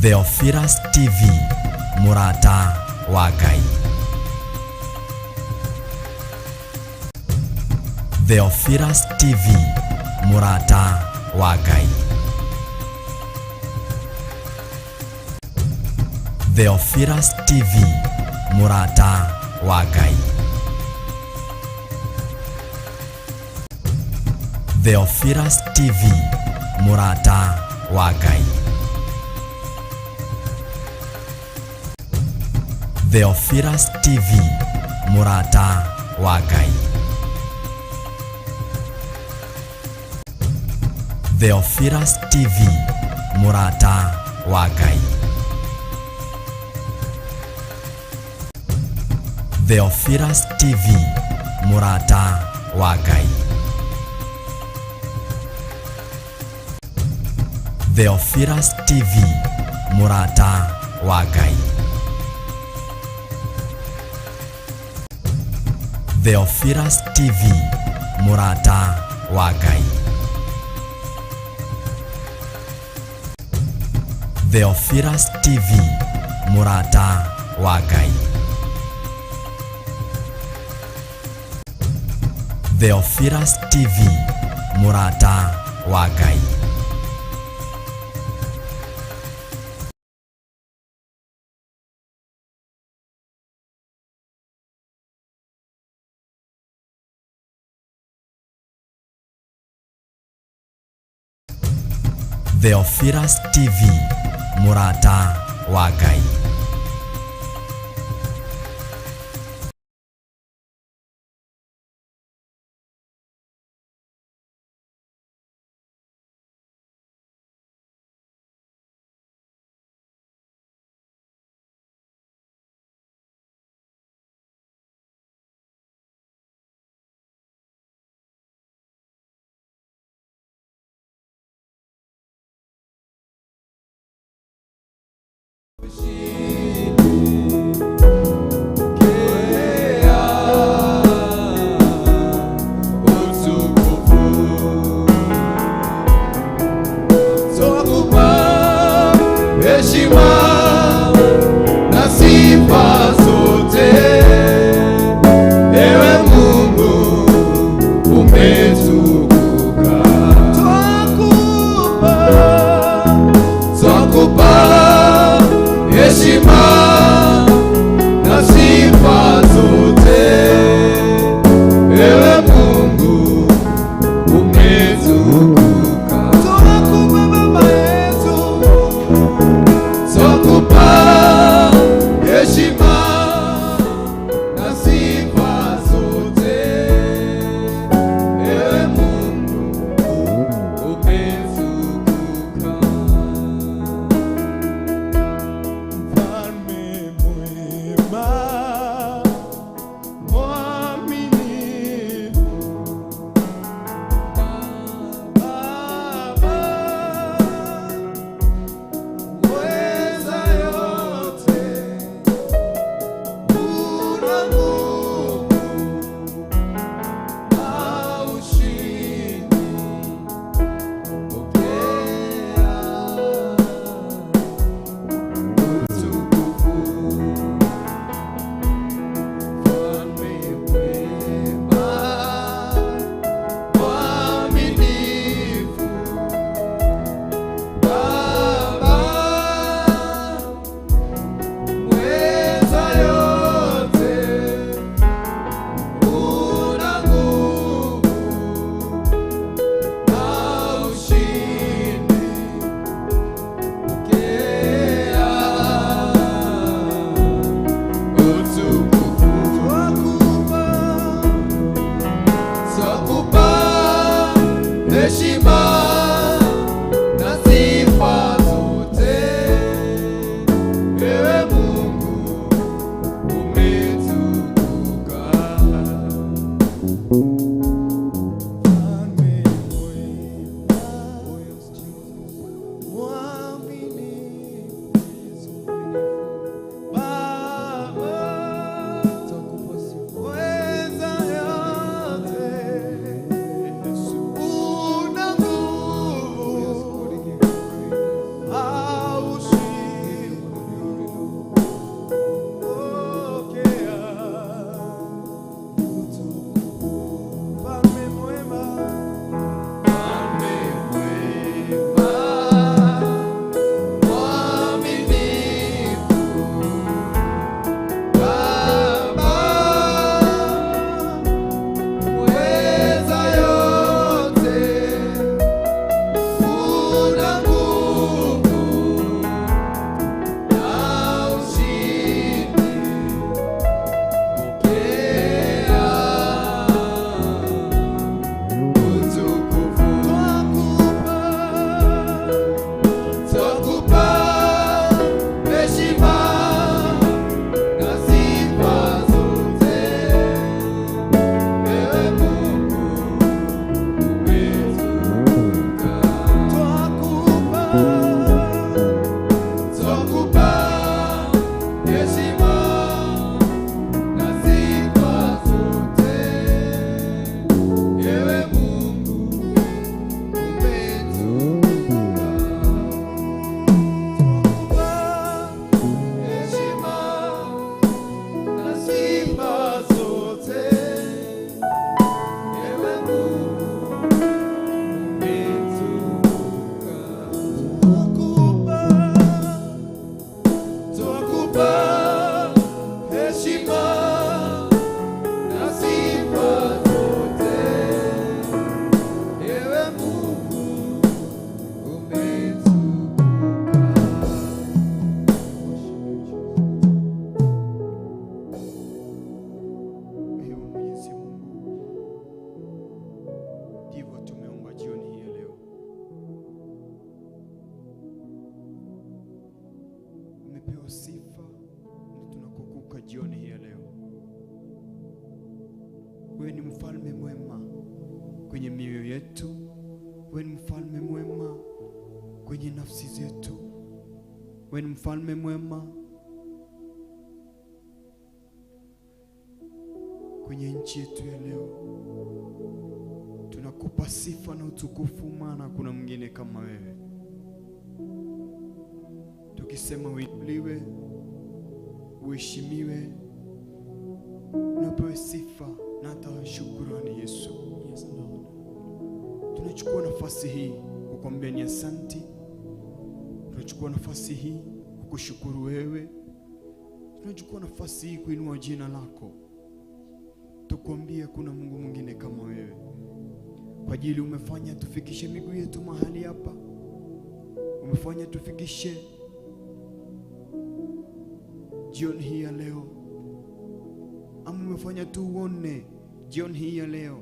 Theophilus TV, mũrata wa Ngai. Theophilus TV, mũrata wa Ngai. Theophilus TV, mũrata wa Ngai. Theophilus TV, mũrata wa Ngai. Theophilus TV, mũrata wa Ngai. Theophilus TV, mũrata wa Ngai. Theophilus TV, mũrata wa Ngai. Theophilus TV, mũrata wa Ngai. Theophilus TV, mũrata wa Ngai. Theophilus TV, mũrata wa Ngai. Theophilus TV, mũrata wa Ngai. Theophilus TV, mũrata wa Ngai. Heshima na sifa zote, ewe Mungu umetukuka. Twakupa heshima na sifa zote, ewe Mungu umetukuka. Twakupa Baba yetu, twakupa heshima na sifa zote, ewe Mungu umetukuka. Mfalme Umepewa sifa na tunakukumbuka jioni hii ya leo. Wewe ni mfalme mwema kwenye mioyo yetu, wewe ni mfalme mwema kwenye nafsi zetu, wewe ni mfalme mwema kwenye nchi yetu ya leo. Tunakupa sifa na utukufu, maana kuna mwingine kama wewe. Tukisema uinuliwe, uheshimiwe na upewe sifa na hata shukrani Yesu. Yes, Lord. Tunachukua nafasi hii kukwambia ni asanti. Tunachukua nafasi hii kukushukuru wewe. Tunachukua nafasi hii kuinua jina lako, tukwambie kuna Mungu mwingine kama wewe, kwa ajili umefanya tufikishe miguu yetu mahali hapa, umefanya tufikishe jioni hii ya leo, ama umefanya tuone jioni hii ya leo.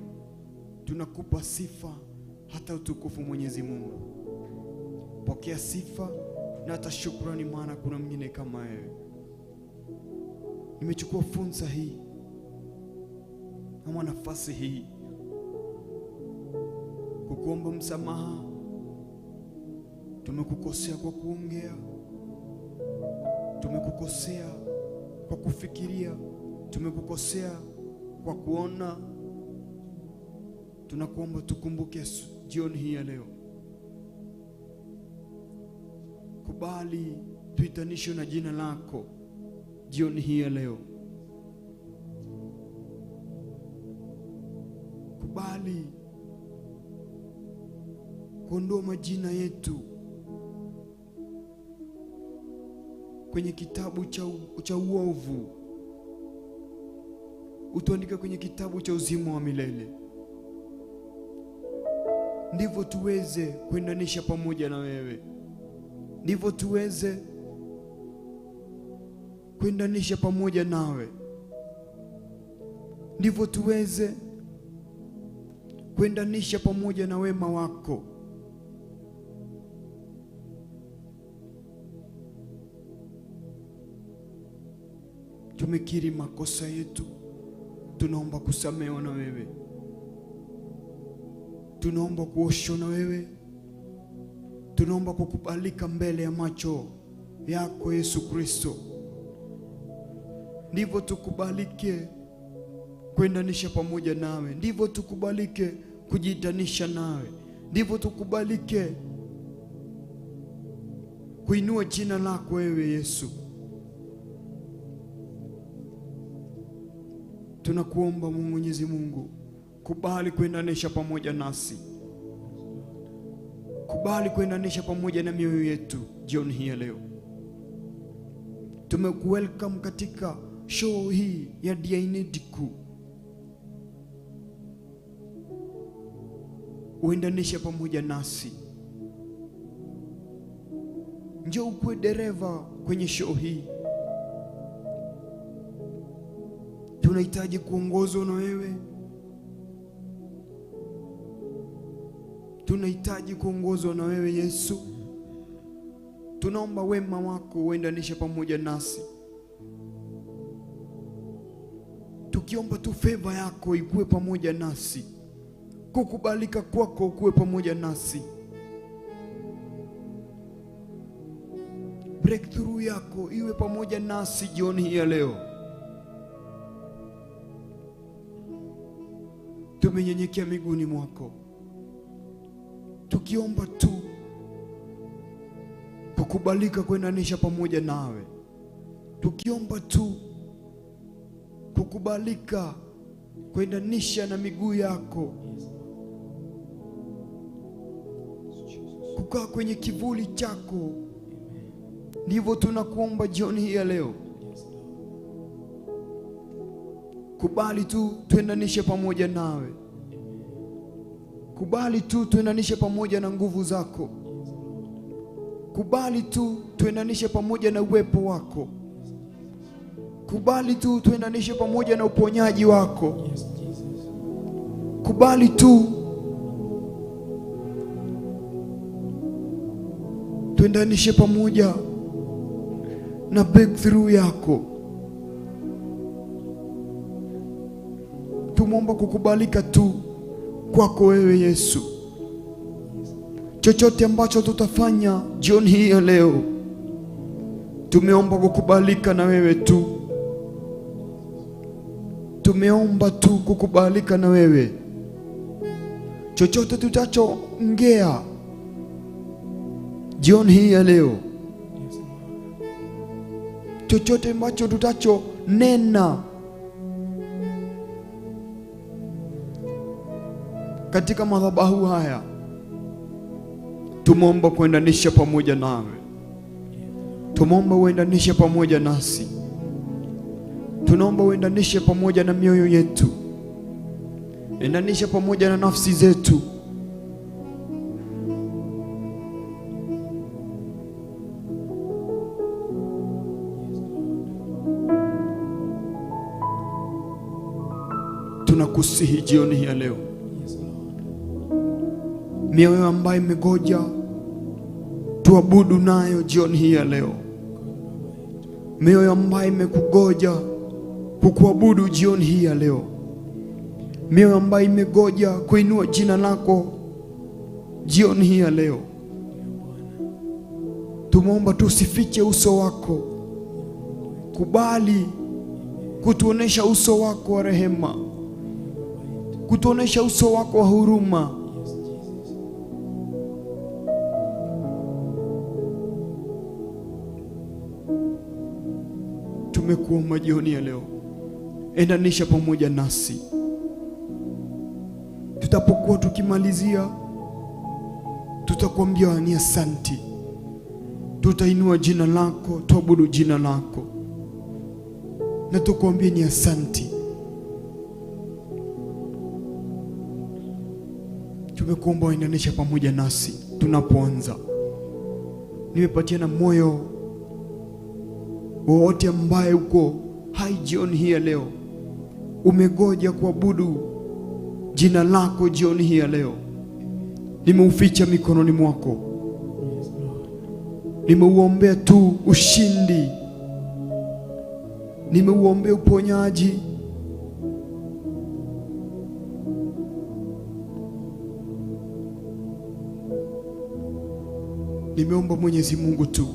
Tunakupa sifa hata utukufu, Mwenyezi Mungu. Pokea sifa na hata shukrani, maana kuna mwingine kama wewe. Nimechukua fursa hii ama nafasi hii kukuomba msamaha. Tumekukosea kwa kuongea, tumekukosea kwa kufikiria, tumekukosea kwa kuona. Tunakuomba tukumbuke jioni hii ya leo. Kubali tuitanishwe na jina lako jioni hii ya leo. Kubali kuondoa majina yetu kwenye kitabu cha uovu, utuandike kwenye kitabu cha uzima wa milele, ndivyo tuweze kuendanisha pamoja na wewe, ndivyo tuweze kuendanisha pamoja nawe, ndivyo tuweze kuendanisha pamoja na wema wako. Tumekiri makosa yetu, tunaomba kusamehewa na wewe, tunaomba kuoshwa na wewe, tunaomba kukubalika mbele ya macho yako Yesu Kristo, ndivyo tukubalike kuendanisha pamoja nawe, ndivyo tukubalike kujiitanisha nawe, ndivyo tukubalike kuinua jina lako wewe Yesu. Tunakuomba Mungu Mwenyezi Mungu, kubali kuendanisha pamoja nasi, kubali kuendanisha pamoja na mioyo yetu jioni hii ya leo. Tumekuwelcome katika show hii ya Dianetiku. Uendanishe pamoja nasi, njoo ukuwe dereva kwenye show hii. Tunahitaji kuongozwa na wewe, tunahitaji kuongozwa na wewe Yesu. Tunaomba wema wako uendanishe pamoja nasi, tukiomba tu favor yako ikuwe pamoja nasi, kukubalika kwako kuwe pamoja nasi, breakthrough yako iwe pamoja nasi jioni hii ya leo. Tumenyenyekea miguuni mwako, tukiomba tu kukubalika kuendanisha pamoja nawe, tukiomba tu kukubalika kuendanisha na miguu yako, kukaa kwenye kivuli chako. Ndivyo tunakuomba jioni hii ya leo. Kubali tu tuendanishe pamoja nawe, kubali tu tuendanishe pamoja na nguvu zako, kubali tu tuendanishe pamoja na uwepo wako, kubali tu tuendanishe pamoja na uponyaji wako, kubali tu tuendanishe pamoja na breakthrough yako. Tumeomba kukubalika tu kwako wewe Yesu. Chochote ambacho tutafanya jioni hii ya leo, tumeomba kukubalika na wewe tu. Tumeomba tu kukubalika na wewe. Chochote tutachoongea jioni hii ya leo, chochote ambacho tutachonena katika madhabahu haya, tumeomba kuendanisha pamoja nawe. Tumeomba uendanishe pamoja nasi. Tunaomba uendanishe pamoja na mioyo yetu. Endanisha pamoja na nafsi zetu. Tunakusihi jioni hii ya leo, mioyo ambayo imegoja tuabudu nayo jioni hii ya leo, mioyo ambayo imekugoja kukuabudu jioni hii ya leo, mioyo ambayo imegoja kuinua jina lako jioni hii ya leo, tumeomba tusifiche uso wako. Kubali kutuonesha uso wako wa rehema, kutuonesha uso wako wa huruma. Tumekuomba jioni ya leo, endanisha pamoja nasi. Tutapokuwa tukimalizia, tutakwambia ni asanti. Tutainua jina lako, tuabudu jina lako, na tukwambie ni asanti. Tumekuomba uendanishe pamoja nasi tunapoanza. Nimepatia na moyo wowote ambaye uko hai jioni hii ya leo, umegoja kuabudu jina lako jioni hii ya leo, nimeuficha mikononi mwako. Nimeuombea tu ushindi, nimeuombea uponyaji. Nimeomba Mwenyezi Mungu tu,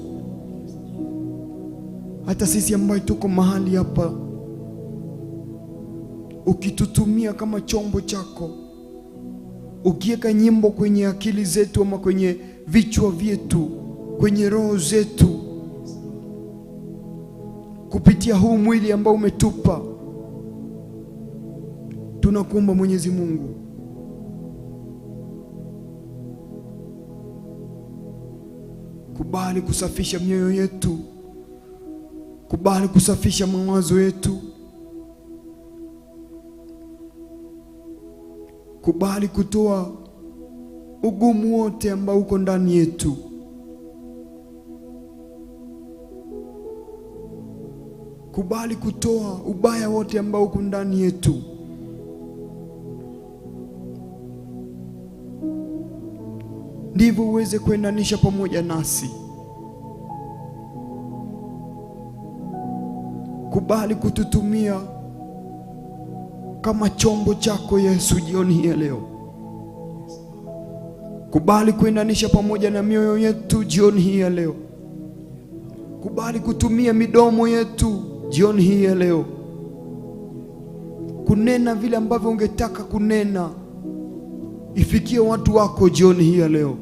hata sisi ambaye tuko mahali hapa, ukitutumia kama chombo chako, ukiweka nyimbo kwenye akili zetu ama kwenye vichwa vyetu, kwenye roho zetu, kupitia huu mwili ambao umetupa, tunakuomba Mwenyezi Mungu, kubali kusafisha mioyo yetu, kubali kusafisha mawazo yetu, kubali kutoa ugumu wote ambao uko ndani yetu. Kubali kutoa ubaya wote ambao uko ndani yetu. Ndivyo uweze kuendanisha pamoja nasi. Kubali kututumia kama chombo chako Yesu jioni hii ya leo. Kubali kuendanisha pamoja na mioyo yetu jioni hii ya leo. Kubali kutumia midomo yetu jioni hii ya leo, kunena vile ambavyo ungetaka kunena, ifikie watu wako jioni hii ya leo.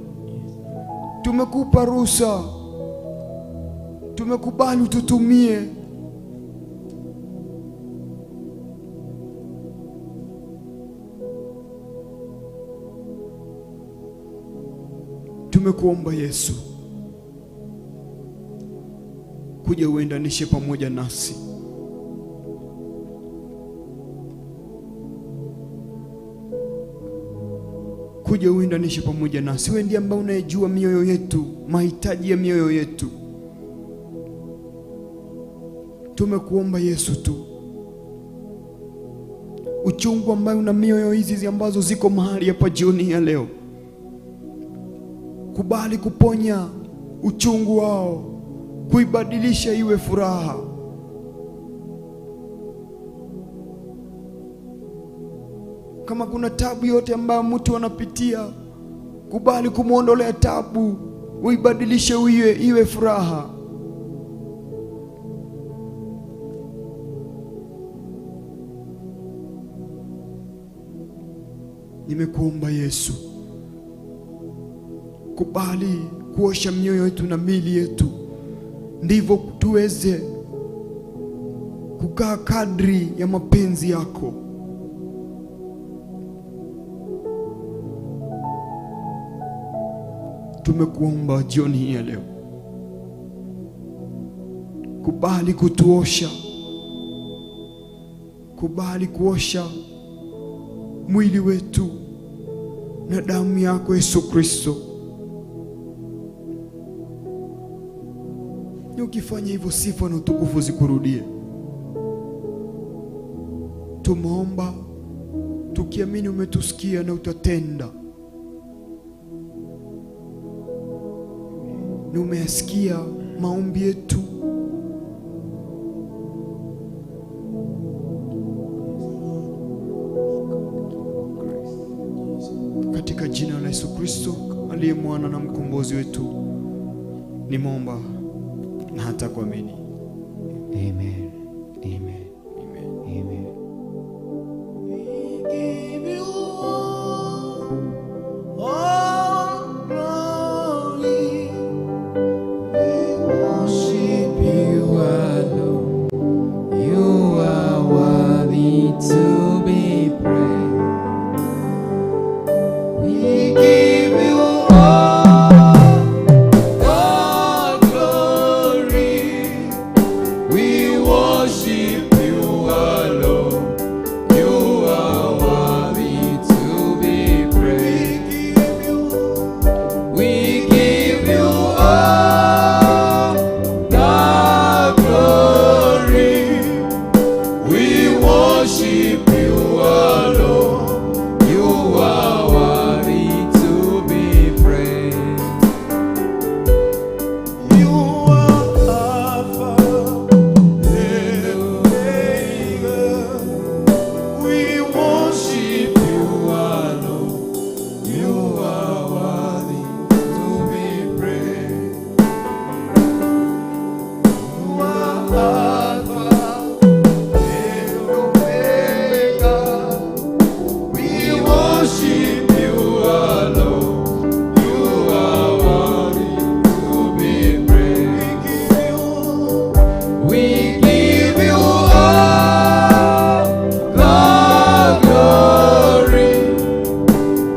Tumekupa ruhusa, tumekubali ututumie. Tumekuomba Yesu, kuja uendanishe pamoja nasi. Kuja uendanishe pamoja nasi. Wewe ndiye ambaye unayejua mioyo yetu, mahitaji ya mioyo yetu. Tumekuomba Yesu tu, uchungu ambaye una mioyo hizi ambazo ziko mahali hapa jioni ya leo, kubali kuponya uchungu wao, kuibadilisha iwe furaha. Kama kuna tabu yote ambayo mtu anapitia, kubali kumuondolea tabu, uibadilishe iwe furaha. Nimekuomba Yesu, kubali kuosha mioyo yetu na miili yetu, ndivyo tuweze kukaa kadri ya mapenzi yako. Tumekuomba jioni hii ya leo, kubali kutuosha, kubali kuosha mwili wetu na damu yako Yesu Kristo. Na ukifanya hivyo, sifa na utukufu zikurudie. Tumeomba tukiamini umetusikia na utatenda. Na umeyasikia maombi yetu. Katika jina la Yesu Kristo aliye mwana na mkombozi wetu, nimeomba na hata kuamini. Amen. Amen. Amen. Amen. We give you all glory. We worship you alone. You are worthy to be praised. We give you all glory. We worship you alone. You are worthy to be praised. We give you all the glory. We worship you alone. You are worthy to be praised. You are Alpha and Omega. We worship you alone. You are worthy to be praised. You are Alpha and Omega. We worship you alone. You are worthy to be praised. We give you all the glory.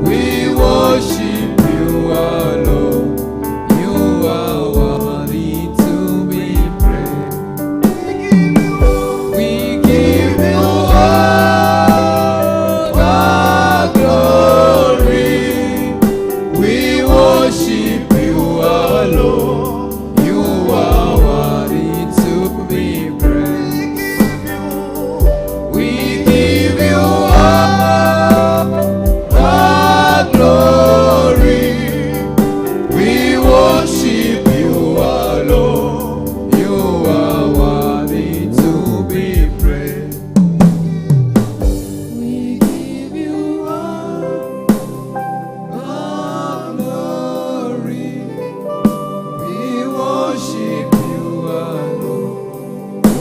We worship you alone. You are worthy to be praised. We give you all the glory. We worship you alone. You are worthy to be praised. We give you all the glory. We worship you alone. You are worthy to be praised. We give you all the glory. We worship you alone.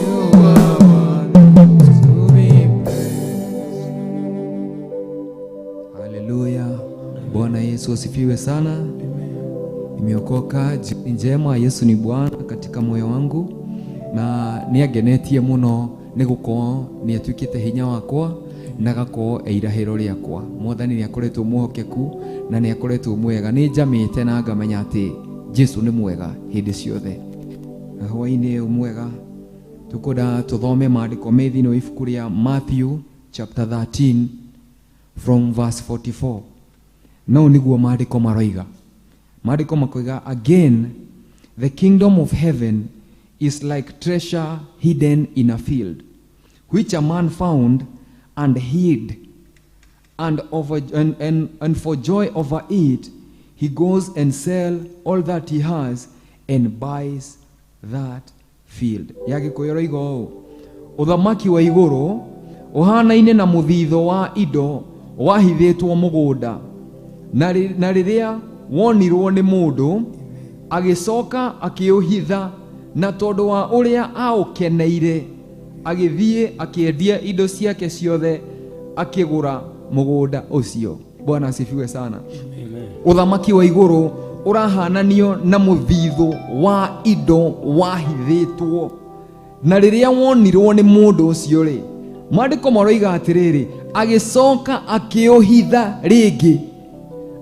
You are worthy to be praised. Haleluya. Bwana Yesu asifiwe sana. Nimeokoka, jioni njema, Yesu ni Bwana katika moyo wangu na nĩangenetie mũno nĩ gũkorwo nĩ atuĩkĩte hinya wakwa na agakorwo e irahĩro rĩakwa. Mwathani nĩ akoretwo mwĩhokeku na nĩ akoretwo mwega. Nĩ njamĩte na ngamenya atĩ Jesu nĩ mwega hĩndĩ ciothe. Na hwaĩ-inĩ ũyũ mwega tũkwenda tũthome maandĩko me thĩinĩ wa ibuku rĩa Matthew chapter 13 from verse 44. No nĩguo maandĩko maroiga. Maandĩko makoiga, again the kingdom of heaven is like treasure hidden in a field, which a man found and hid, and for joy over it he goes and sell all that he has and buys that field. Ya Gĩkũyũ ĩroiga ũũ, ũthamaki wa igũrũ ũhanaine na mũthithũ wa indo wahithĩtwo mũgũnda, na rĩrĩa wonirwo nĩ mũndũ agĩcoka akĩũhitha, na tondũ wa ũrĩa aũkeneire agĩthiĩ akĩendia indo ciake ciothe akĩgũra mũgũnda ũcio. Bwana asifiwe sana. Ũthamaki wa igũrũ ũrahananio na mũthithũ wa indo wahithĩtwo, na rĩrĩa wonirwo nĩ mũndũ ũcio rĩ, maandĩko maroiga atĩrĩrĩ, agĩcoka akĩũhitha rĩngĩ,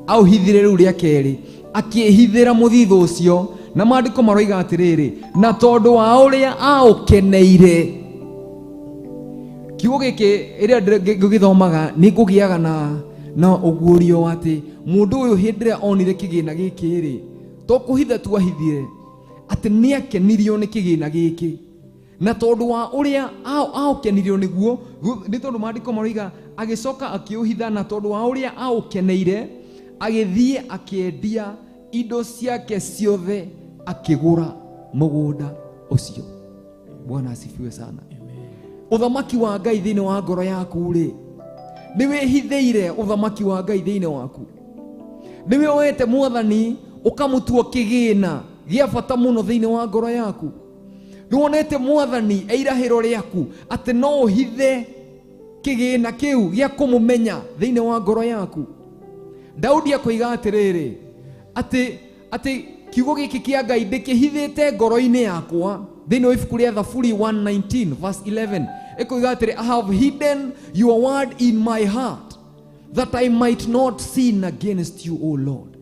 aũhithire rĩu rĩa kerĩ, akĩhithĩra mũthithũ ũcio, na maandĩko maroiga atĩrĩrĩ, na tondũ wa ũrĩa aũkeneire. Kiugo gĩkĩ ĩrĩa ngũgĩthomaga nĩ ngũgĩaga na ũguũrio wa atĩ mũndũ ũyũ hĩndĩ ĩrĩa onire kĩgĩna gĩkĩ rĩ, to kũhitha tu ahithire, atĩ nĩ akenirio nĩ kĩgĩna gĩkĩ, na tondũ wa ũrĩa aũkenirio nĩguo, nĩ tondũ maandĩko maroiga agĩcoka akĩũhitha, na tondũ wa ũrĩa aũkeneire agĩthiĩ akĩendia indo ciake ciothe akĩgũra mũgũnda ũcio. Bwana asifiwe sana. Ũthamaki wa Ngai thĩinĩ wa ngoro yaku rĩ, nĩ wĩhithĩire ũthamaki wa Ngai thĩinĩ waku, nĩ wĩoete mwathani ũkamũtua kĩgĩna gĩa bata mũno thĩinĩ wa ngoro yaku, nĩ wonete mwathani eirahĩro rĩaku atĩ no ũhithe kĩgĩna kĩu gĩa kũmũmenya thĩinĩ wa ngoro yaku. Daudi akoiga atĩrĩrĩ, atĩ kiugo gĩkĩ kĩa Ngai ndĩkĩhithĩte ngoro-inĩ yakwa. Thĩinĩ wa ibuku rĩa Thaburi 119 verse 11 ĩkoiga atĩrĩ, I have hidden your word in my heart that I might not sin against you, O Lord.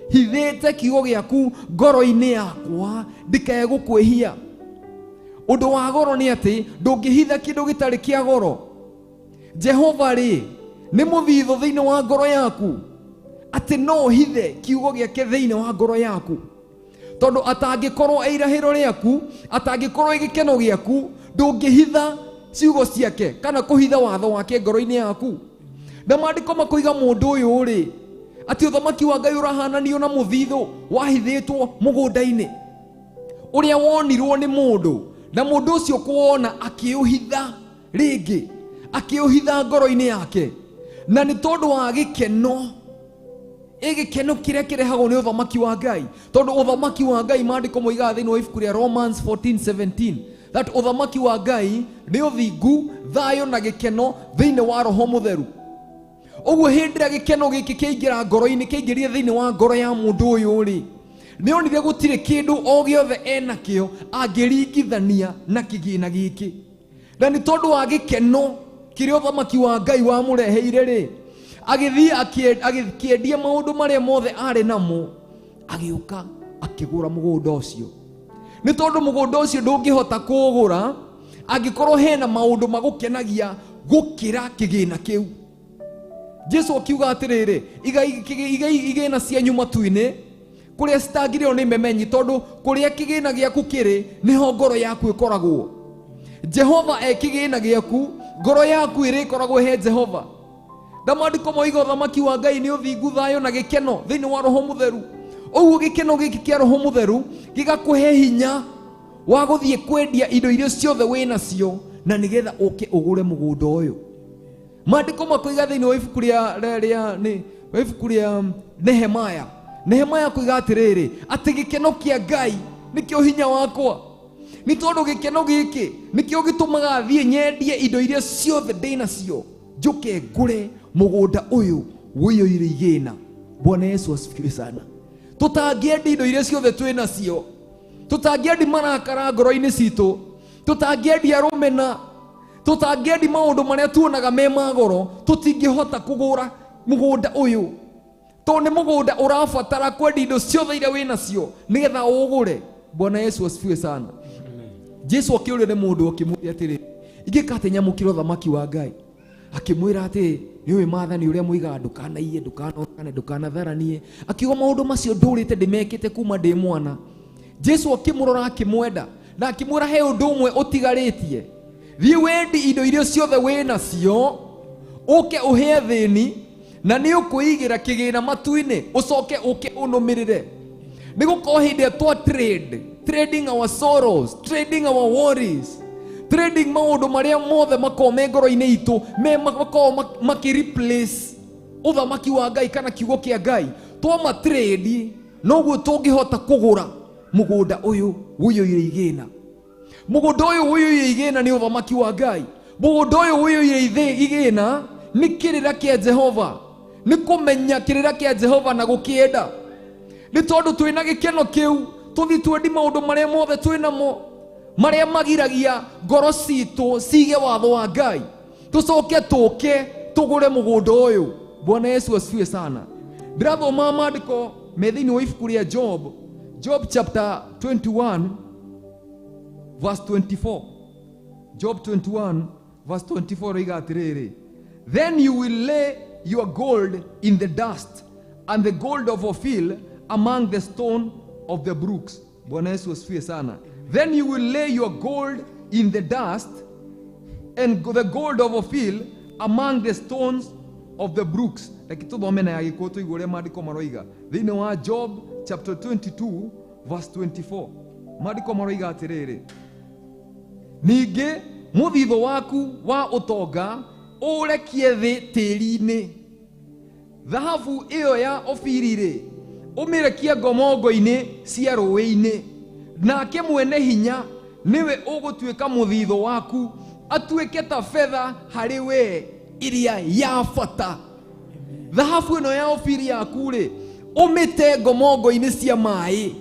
Hithĩte kiugo gĩaku ngoro-inĩ yakwa ndikae gũkwĩhia. Ũndũ wa goro nĩ atĩ ndũngĩhitha kĩndũ gĩtarĩ kĩa goro. Jehova rĩ nĩ mũthithũ thĩinĩ wa ngoro yaku, atĩ no ũhithe kiugo gĩake thĩinĩ wa ngoro yaku, tondũ atangĩkorwo eirahĩro rĩaku, atangĩkorwo gĩkeno gĩaku, ndũngĩhitha ciugo ciake kana kũhitha watho wake ngoro-inĩ yaku. Na maandĩko makoiga mũndũ ũyũ rĩ, atĩ ũthamaki wa Ngai ũrahananio na mũthithũ wahithĩtwo mũgũnda-inĩ ũrĩa wonirwo nĩ mũndũ, na mũndũ ũcio kuona akĩũhitha rĩngĩ, akĩũhitha ngoro-inĩ yake, na nĩ tondũ wa gĩkeno, gĩkeno kĩrĩa kĩrehagwo nĩ ũthamaki wa Ngai, tondũ ũthamaki wa Ngai maandĩko moigaga thĩinĩ wa ibuku rĩa Romans 14:17 that ũthamaki wa Ngai nĩ ũthingu, thayũ na gĩkeno thĩinĩ wa Roho Mũtheru. Ũguo hĩndĩ ĩrĩa gĩkeno gĩkĩ kĩaingĩra ngoro-inĩ, kĩaingĩrire thĩinĩ wa ngoro ya mũndũ ũyũ rĩ, nĩ onire gũtirĩ kĩndũ o gĩothe enakĩo angĩringithania na kĩgĩna gĩkĩ. Na nĩ tondũ wa gĩkeno kĩrĩa ũthamaki wa Ngai wamũreheire rĩ, agĩthiĩ akĩendia maũndũ marĩa mothe arĩ namo, agĩũka akĩgũra mũgũnda ũcio. Nĩ tondũ mũgũnda ũcio ndũngĩhota kũũgũra angĩkorwo hena maũndũ magũkenagia gũkĩra kĩgĩna kĩu. Jesu akiuga atĩrĩrĩ, igai igĩna cianyu matu-inĩ kũrĩa citangĩrĩo nĩ memenyi, tondũ kũrĩa kĩgĩna gĩaku kĩrĩ nĩho ngoro yaku ĩkoragwo. Jehova e kĩgĩna gĩaku, ngoro yaku ĩrĩkoragwo he Jehova. Na maandĩko moiga ũthamaki wa Ngai nĩ ũthingu, thayũ na gĩkeno thĩinĩ wa Roho Mũtheru. Ũguo gĩkeno gĩkĩ kĩa Roho Mũtheru gĩgakũhe hinya wa gũthiĩ kwendia indo iria ciothe wĩ nacio, na nĩgetha ũke ũgũre mũgũnda ũyũ. Maandĩko makoiga thĩinĩ wa ibuku rĩa ibuku rĩa Nehemaya. Nehemaya akoiga atĩrĩrĩ, atĩ gĩkeno kĩa Ngai nĩkĩo hinya wakwa. Nĩ tondũ gĩkeno gĩkĩ nĩkĩo gĩtũmaga thiĩ nyendie indo iria ciothe ndĩ nacio, njũke ngũre mũgũnda ũyũ ũiyũire igĩna. Bwana Yesu asifiwe sana. Tũtangĩendia indo iria ciothe twĩ nacio, tũtangĩendia marakara ngoro-inĩ citũ, tũtangĩendia rũmena, tũtangĩendia maũndũ marĩa tuonaga me ma goro, tũtingĩhota kũgũra mũgũnda ũyũ, tondũ nĩ mũgũnda ũrabatara kwendia indo ciothe iria wĩ nacio nĩgetha ũgũre. Bwana Yesu asifiwe sana. Jesu akĩũrio nĩ mũndũ akĩmwĩra atĩrĩ, ingĩka atĩ nyamũkĩre ũthamaki wa Ngai? Akĩmwĩra atĩ nĩũĩ maathani ũrĩa moigaga, ndũkanaiye, ndũkanorane, ndũkanatharanie. Akiuga maũndũ macio ndũrĩte ndĩmekĩte kuma ndĩ mwana. Jesu akĩmũrora akĩmwenda na akĩmwĩra he ũndũ ũmwe ũtigarĩtie, thiĩ wendi indo iria ciothe wĩ nacio, ũke ũhe athĩni, na nĩ ũkwĩigĩra kĩgĩna matu-inĩ, ũcoke ũke ũnũmĩrĩre. Nĩ gũkorwo hĩndĩ ĩrĩa twa trade, trading our sorrows, trading our worries, trading maũndũ marĩa mothe makoragwo me ngoro-inĩ itũ, me makoragwo makĩ replace ũthamaki wa Ngai kana kiugo kĩa Ngai, twama trade noguo tũngĩhota kũgũra mũgũnda ũyũ ũiyũire igĩna. Mũgũnda ũyũ ũiyũire igĩna nĩ ũthamaki wa Ngai. Mũgũnda ũyũ ũiyũire igĩna nĩ kĩrĩra kĩa Jehova, nĩ kũmenya kĩrĩra kĩa Jehova na gũkĩenda. Nĩ tondũ twĩna gĩkeno kĩu tũthiĩ twendi maũndũ marĩa mothe twĩnamo marĩa magiragia ngoro citũ cige watho wa Ngai, tũcoke tũke tũgũre mũgũnda ũyũ. Bwana Yesu asifiwe sana. Ndĩrathoma maandĩko me thĩinĩ wa ibuku rĩa Job, Job chapter 21 verse 24. Job 21 verse 24 roiga atĩrĩrĩ, then you will lay your gold in the dust and the gold of Ophir among the stone of the brooks. Bwana Yesu asifiwe sana. Then you will lay your gold in the dust and the gold of Ophir among the stones of the brooks. Reke tũthome na ya Gĩkũyũ tũigue ũrĩa maandĩko maroiga. Thĩinĩ wa Job chapter 22 verse 24, maandĩko maroiga atĩrĩrĩ, ningĩ mũthithũ waku wa ũtonga ũrekie thĩ tĩri-inĩ, thahabu ĩyo ya Ofiri-rĩ ũmĩrekie ngomongo-inĩ cia rũĩ-inĩ, nake mwene hinya nĩwe ũgũtuĩka mũthithũ waku, atuĩke ta betha harĩ we ĩrĩa ya bata. Thahabu ĩno ya Ofiri yaku rĩ ũmĩte ngomongo-inĩ cia maĩ,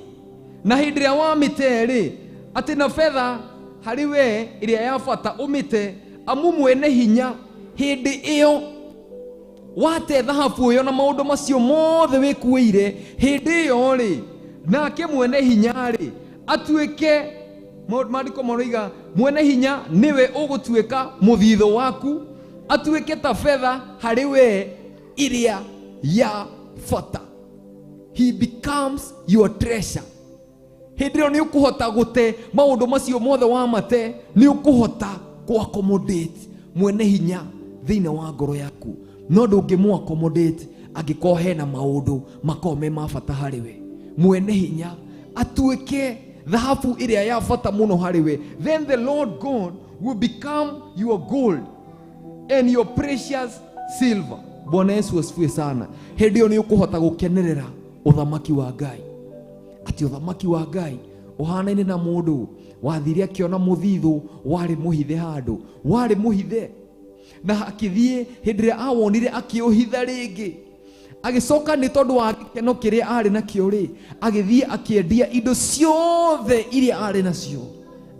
na hĩndĩ ĩrĩa wamĩte rĩ, atĩ na betha harĩ we ĩrĩa ya bata ũmĩte, amu mwene hinya hĩndĩ ĩyo wate thahabu ĩyo na maũndũ macio mothe wĩkuĩire, hĩndĩ ĩyo rĩ nake mwene hinya rĩ atuĩke, maandĩko maroiga mwene hinya nĩwe ũgũtuĩka mũthithũ waku, atuĩke ta betha harĩ we ĩrĩa ya bata. He becomes your treasure. Hĩndĩ ĩyo nĩ ũkũhota gũte maũndũ macio mothe wamate, nĩ ũkũhota kũ accommodate mwene hinya thĩinĩ wa ngoro yaku. No ndũngĩmũ accommodate angĩkorwo hena maũndũ makoragwo me ma bata harĩ we. Mwene hinya atuĩke thahabu ĩrĩa ya bata mũno harĩ we. Then the Lord God will become your gold and your precious silver. Bwana Yesu asifiwe sana. Hĩndĩ ĩyo nĩ ũkũhota gũkenerera ũthamaki wa Ngai. Atĩ ũthamaki wa Ngai ũhanaine na mũndũ wathire akĩona mũthithũ warĩ mũhithe handũ, warĩ mũhithe, na akĩthiĩ hĩndĩ ĩrĩa awonire akĩũhitha rĩngĩ, agĩcoka nĩ tondũ wa gĩkeno kĩrĩa arĩ nakĩo rĩ, agĩthiĩ akĩendia indo ciothe iria arĩ nacio,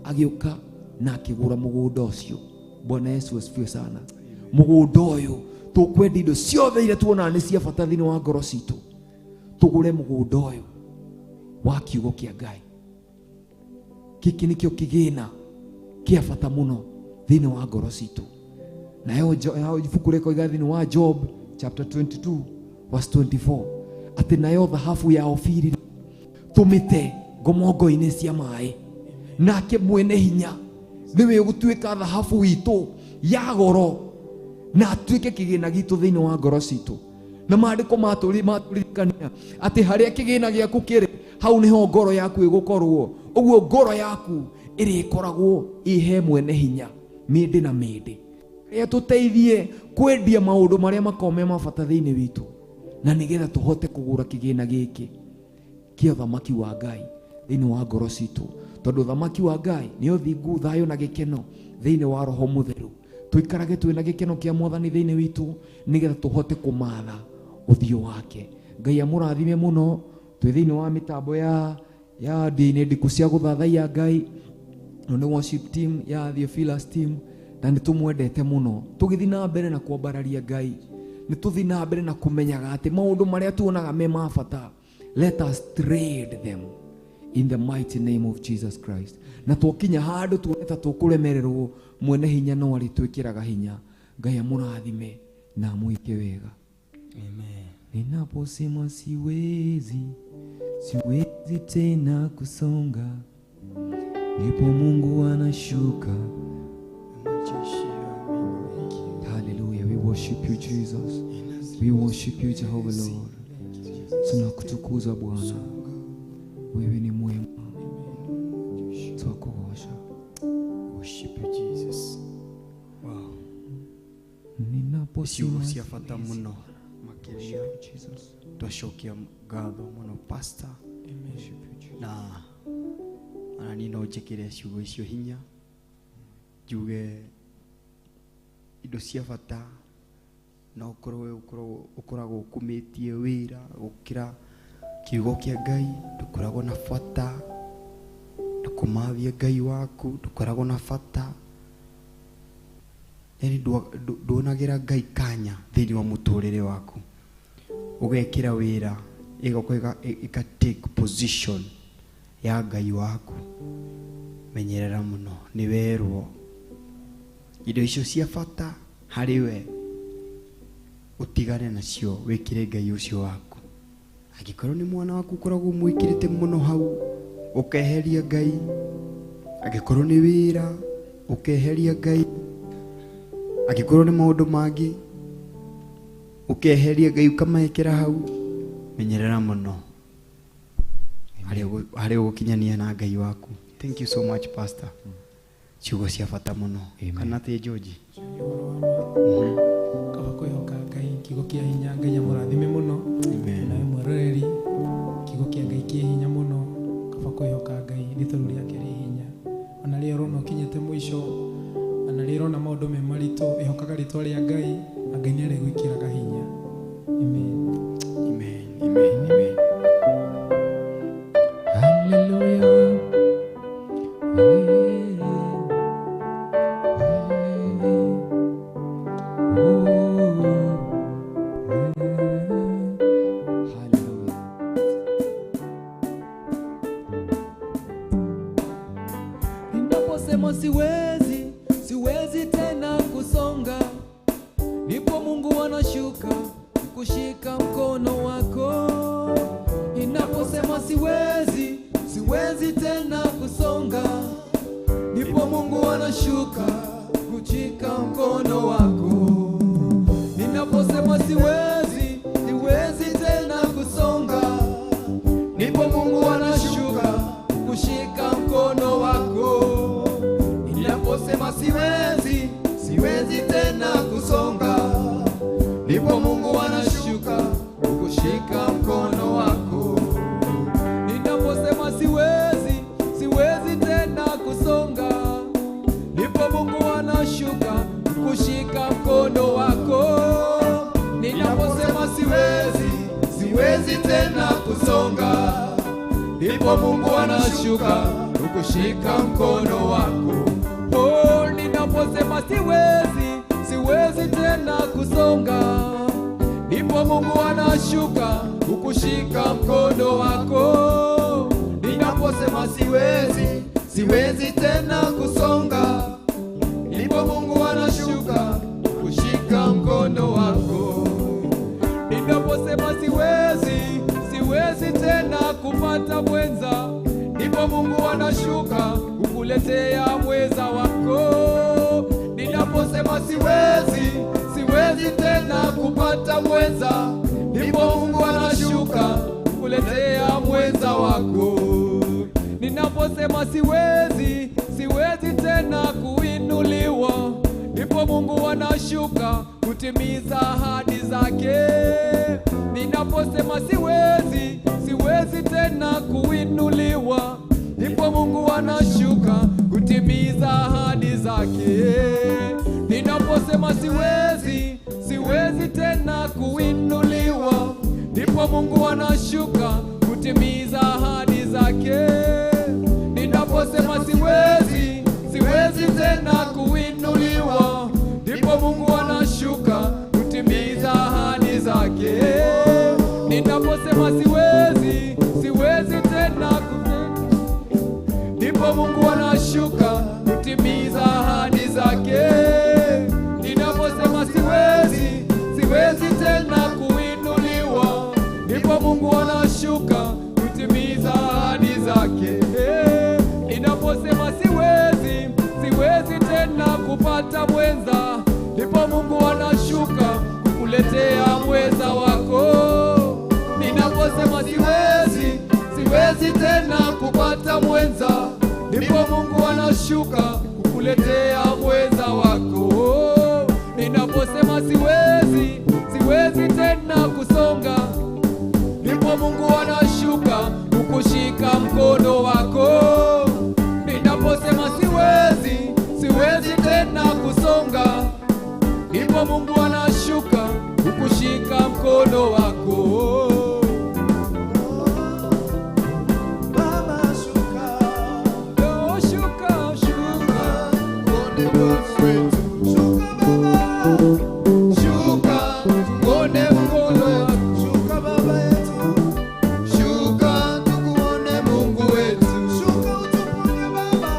agĩũka na akĩgũra mũgũnda ũcio. Bwana Yesu asifiwe sana. Mũgũnda ũyũ tũkwendia indo ciothe iria tuonaga nĩ cia bata thĩinĩ wa ngoro citũ, tũgũre mũgũnda ũyũ wa kiugo kĩa Ngai. Gĩkĩ nĩkĩo kĩgĩna kĩa bata mũno thĩinĩ wa ngoro citũ. Nayo ibuku rĩkoiga thĩinĩ wa Job chapter 22 verse 24 atĩ nayo thahabu ya Ofiri tũmĩte ngomongo-inĩ cia maĩ, nake mwene hinya nĩwe ũgũtuĩka thahabu itũ ya goro na atuĩke kĩgĩna gitũ thĩinĩ wa ngoro citũ. Na maandĩko matũririkania atĩ harĩa kĩgĩna gĩaku kĩrĩ, hau nĩho ngoro yaku ĩgũkorwo. Ũguo ngoro yaku ĩrĩkoragwo ĩhe mwene hinya mĩndĩ na mĩndĩ. Rĩrĩa tũteithie kwendia maũndũ marĩa makoragwo me ma bata thĩinĩ witũ, na nĩgetha tũhote kũgũra kĩgĩna gĩkĩ kĩa ũthamaki wa Ngai thĩinĩ wa ngoro citũ, tondũ ũthamaki wa Ngai nĩ ũthingu, thayũ na gĩkeno thĩinĩ wa Roho Mũtheru. Tũikarage twĩna gĩkeno kĩa Mwathani thĩinĩ witũ nĩgetha tũhote kũmatha ũthiũ wake. Ngai amũrathime mũno. Twĩ thĩinĩ wa mĩtambo ya ndini ndiku cia gũthathaiya Ngai, no nĩ worship team ya Theophilus team, na nĩ tũmwendete mũno. Tũgĩthiĩ na mbere na kwambararia Ngai, nĩ tũthiĩ na mbere na kũmenyaga atĩ maũndũ marĩa tuonaga me ma bata, let us trade them in the mighty name of Jesus Christ. Na twakinya handũ tuone ta tũkũremererwo, mwene hinya no arĩtwĩkĩraga hinya. Ngai amũrathime na amwĩke wega. Amen. Ninaposema siwezi, siwezi tena kusonga, ndipo Mungu anashuka. Hallelujah. We worship you Jesus. We worship you Jehovah Lord. Tunakutukuza Bwana. Wewe ni mwema. Twakugoca. Worship you, Jesus. Wow. Ciugo Ninaposimama cia bata mũno makĩria. Jesus. Twacokia ngatho mũno, pastor, na ona niĩ no njĩkĩre ciugo icio hinya, njuge indo cia bata no ũkorwo ũkoragwo ũkumĩtie wĩra gũkĩra kiugo kĩa Ngai. Ndũkoragwo na bata na kũmathia Ngai waku, ndũkoragwo na bata, yani nduonagĩra Ngai kanya thĩinĩ wa mũtũrĩre waku, ũgekĩra wĩra ĩgoka ĩka take position ya Ngai waku. Menyerera mũno, nĩ werwo indo icio cia bata harĩ we ũtigane nacio, wĩkĩre Ngai ũcio waku. Angĩkorwo nĩ mwana waku ũkoragwo mwĩkĩrĩte mũno hau, ũkeheria Ngai. Angĩkorwo nĩ wĩra, ũkeheria Ngai. Angĩkorwo nĩ maũndũ mangĩ, ũkeheria Ngai ũkamekĩra hau. Menyerera mũno harĩa ũgũkinyania na Ngai waku. Thank you so much, pastor, ciugo cia bata mũno. Amen. Kana atĩ George? Kaba kwĩhoka Ngai, kiugo kĩa hinya. Ngai amũrathime mũno. Amen. Nawe mweroreri, kiugo kĩa Ngai kĩ hinya mũno. Kaba kwĩhoka Ngai nĩ tondũ rĩake rĩ hinya. Ona rĩrĩa ũrona ũkinyĩte mũico, ona rĩrĩa ũrona maũndũ me maritũ, ĩhokaga rĩtwa rĩa Ngai na Ngai nĩ arĩgwĩkĩraga hinya. Amen. Amen, amen, amen. Hallelujah. Hey, hey, oh, hey. Hallelujah. Ninaposema siwezi, siwezi tena kusonga, ndipo Mungu anashuka kushika mkono wako. Ninaposema siwezi, siwezi tena kusonga, ndipo Mungu anashuka kushika mkono wako. Ninaposema siwezi, siwezi tena kusonga, ndipo Mungu anashuka kushika mkono wako. Ninaposema siwezi, siwezi tena kusonga, ndipo Mungu anashuka kukushika mkono wako. Ninaposema siwezi, siwezi tena kusonga, ndipo Mungu anashuka kukushika mkono wako. Ninaposema siwezi, siwezi tena kusonga, ndipo Mungu anashuka kukushika mkono wako. Oh, ninaposema siwezi, siwezi tena kusonga, ndipo Mungu anashuka kukushika mkono wako. Ninaposema siwezi, siwezi tena kusonga, ndipo Mungu anashuka kushika mkono wako. Ninaposema siwezi, siwezi tena kupata mwenza, ndipo Mungu anashuka kukuletea mweza wako. Ninaposema siwezi, siwezi tena kupata mwenza, ndipo Mungu anashuka kukuletea mwenza wako. Ninaposema siwezi, siwezi tena kuinuliwa, ndipo Mungu anashuka kutimiza ahadi zake. Ninaposema siwezi, siwezi tena kuinuliwa, ndipo Mungu anashuka kutimiza ahadi zake. Ninaposema siwezi, siwezi tena kuinuliwa, ndipo Mungu anashuka kutimiza ahadi zake. Ninaposema siwezi, siwezi tena kuinuliwa, ndipo Mungu anashuka kutimiza ahadi zake. Ninaposema siwezi, siwezi tena ndipo Mungu anashuka kutimiza ahadi zake. Ninaposema siwezi, siwezi tena kuinuliwa, ndipo Mungu anashuka kutimiza ahadi zake. Ninaposema siwezi, siwezi tena kupata mwenza, ndipo Mungu anashuka kukuletea mwenza wako. Ninaposema siwezi, siwezi siwezi tena kupata mwenza, ndipo Mungu anashuka kukuletea mwenza wako. Ninaposema siwezi, siwezi tena kusonga, ndipo Mungu anashuka kukushika mkono wako. Ninaposema siwezi, siwezi tena kusonga, ndipo Mungu anashuka kukushika mkono wako. Baba shuka, Oh, shuka, shuka, Tuone Mungu wetu. shuka Baba, Shuka, tuone mkono wako. shuka Baba yetu, shuka tukuone Mungu wetu. shuka utuponye Baba,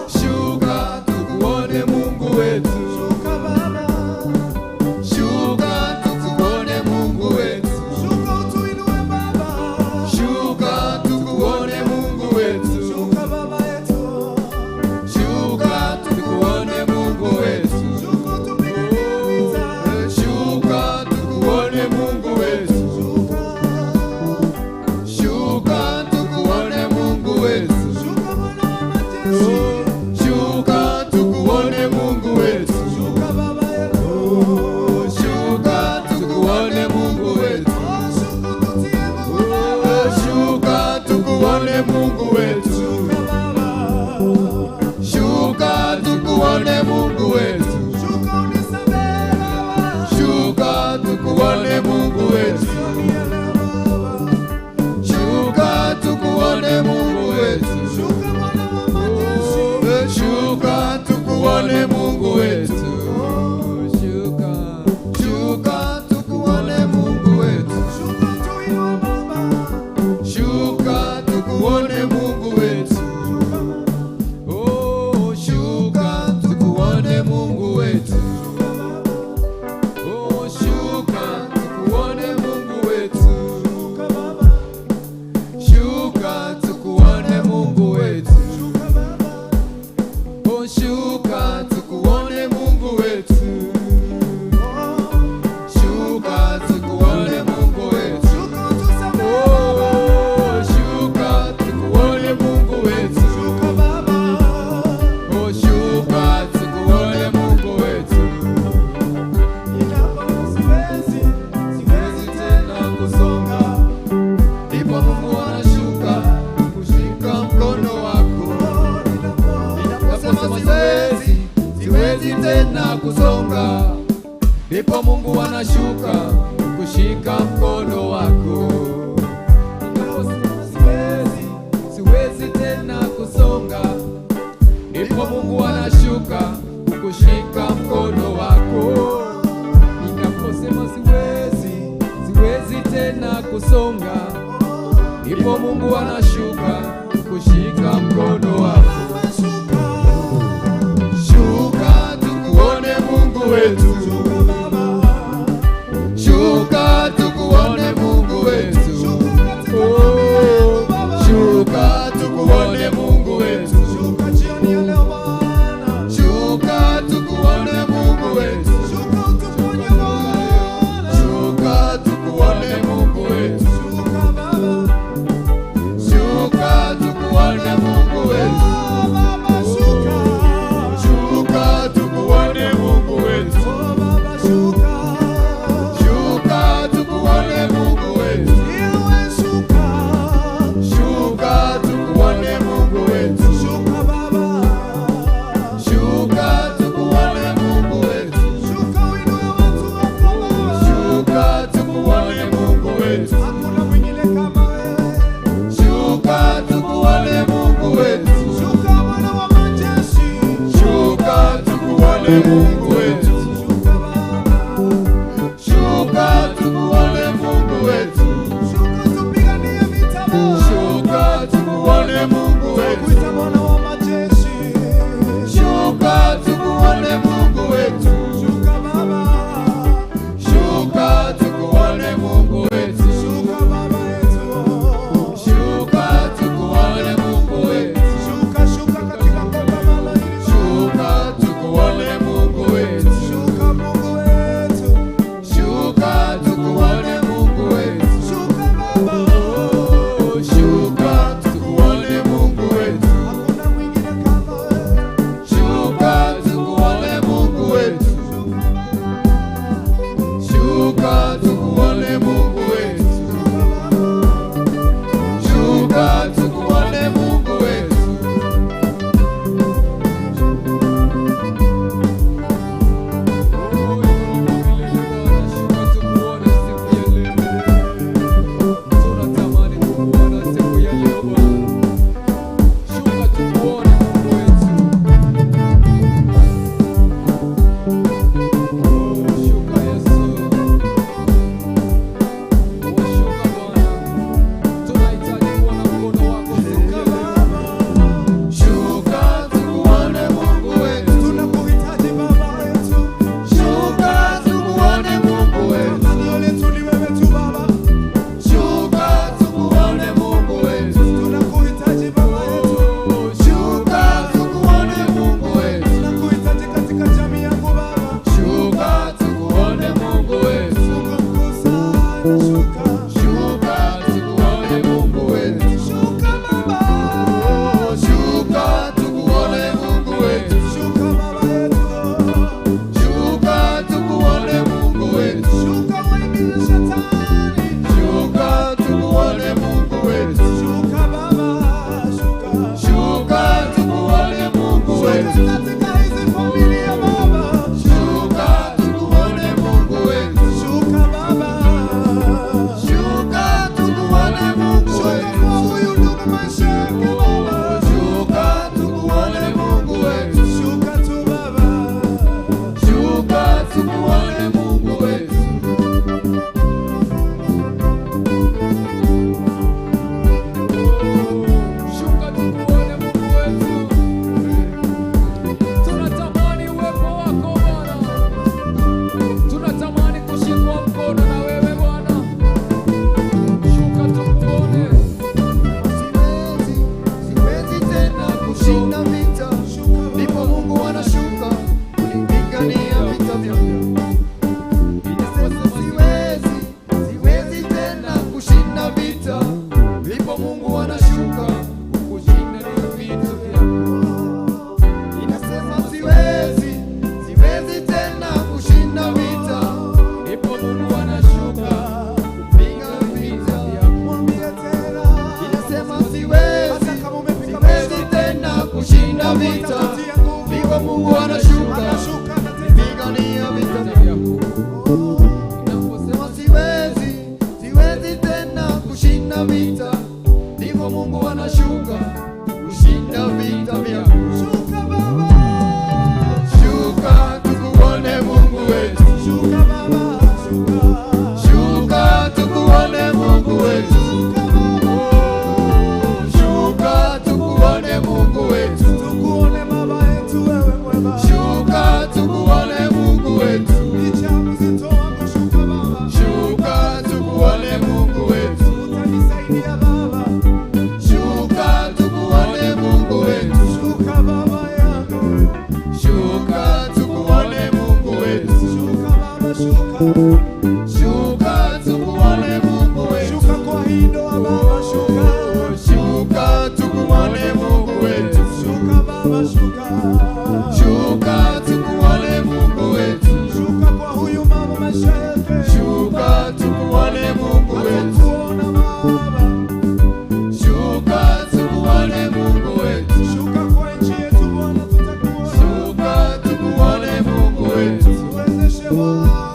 Shuka tukuone Mungu wetu. shuka Baba, Shuka tukuone Mungu wetu. shuka utuinue Baba, Shuka tukuone Mungu wetu. shuka Baba yetu, Shuka tukuone Mungu wetu. shuka utupiganie vita, Shuka tukuone Mungu wetu. shuka, Shuka tukuone Mungu wetu. shuka Bwana wa majeshi, Shuka tukuone Mungu wetu. shuka Baba yetu, Shuka tukuone Mungu wetu. oh shuka ututie nguvu Baba, Shuka tukuone Mungu wetu. shuka Baba, Shuka tukuone Mungu wetu. shuka unisamehe Baba. Shuka tukuone Mungu wetu. Shuka tukuone Mungu wetu. Shuka tukuone Mungu wetu. Shuka, Shuka tukuone Mungu wetu. Shuka tukuone Mungu wetu. Oh, shuka tukuone Mungu wetu. Oh, shuka tukuone Mungu wetu. Shuka tukuone Mungu wetu. Oh, shuka tukuone Mungu wetu. Shuka tukuone Mungu wetu. Oh, shuka tukuone Mungu wetu. Oh, shuka tukuone Mungu wetu. Siwezi tena kusonga, ndipo Mungu anashuka kushika mkono wako. Ninaposema siwezi, siwezi tena kusonga, ndipo Mungu anashuka kushika mkono wako. ninaposema siwezi, siwezi tena kusonga, Ndipo Mungu anashuka kushika mkono wako. Ninaposema siwezi, siwezi tena kusonga, Ndipo Mungu anashuka kushika mkono wako. Shuka tukuone Mungu wetu. Shuka tukuone Mungu wetu. Oh, shuka tukuone Mungu wetu. Shuka jioni ya leo Bwana, Shuka tukuone Mungu wetu. shuka utuponye Bwana, Shuka tukuone Mungu wetu. shuka Baba, Shuka tukuone Mungu wetu. oh Baba shuka, Shuka tukuone Mungu wetu. oh Baba shuka, Shuka tukuone Mungu wetu. iwe shuka, Shuka tukuone Mungu wetu. shuka Baba, Shuka tukuone Mungu wetu. shuka uinue watu wako Baba, Shuka tukuone Mungu wetu. hakuna mwingine kama wewe, Shuka tukuone Mungu wetu. shuka Bwana wa majeshi, Shuka tukuone Mungu wetu. shuka Baba, Shuka tukuone Mungu wetu. shuka tupiganie vita Baba. Shuka tukuone Mungu wetu. Kuita Bwana wa majeshi, Shuka tukuone Mungu wetu. shuka Baba, Shuka tukuone Mungu wetu. shuka Baba yetu, Shuka tukuone Mungu wetu. shuka shuka katika kongamano hili, Shuka tukuone Mungu wetu.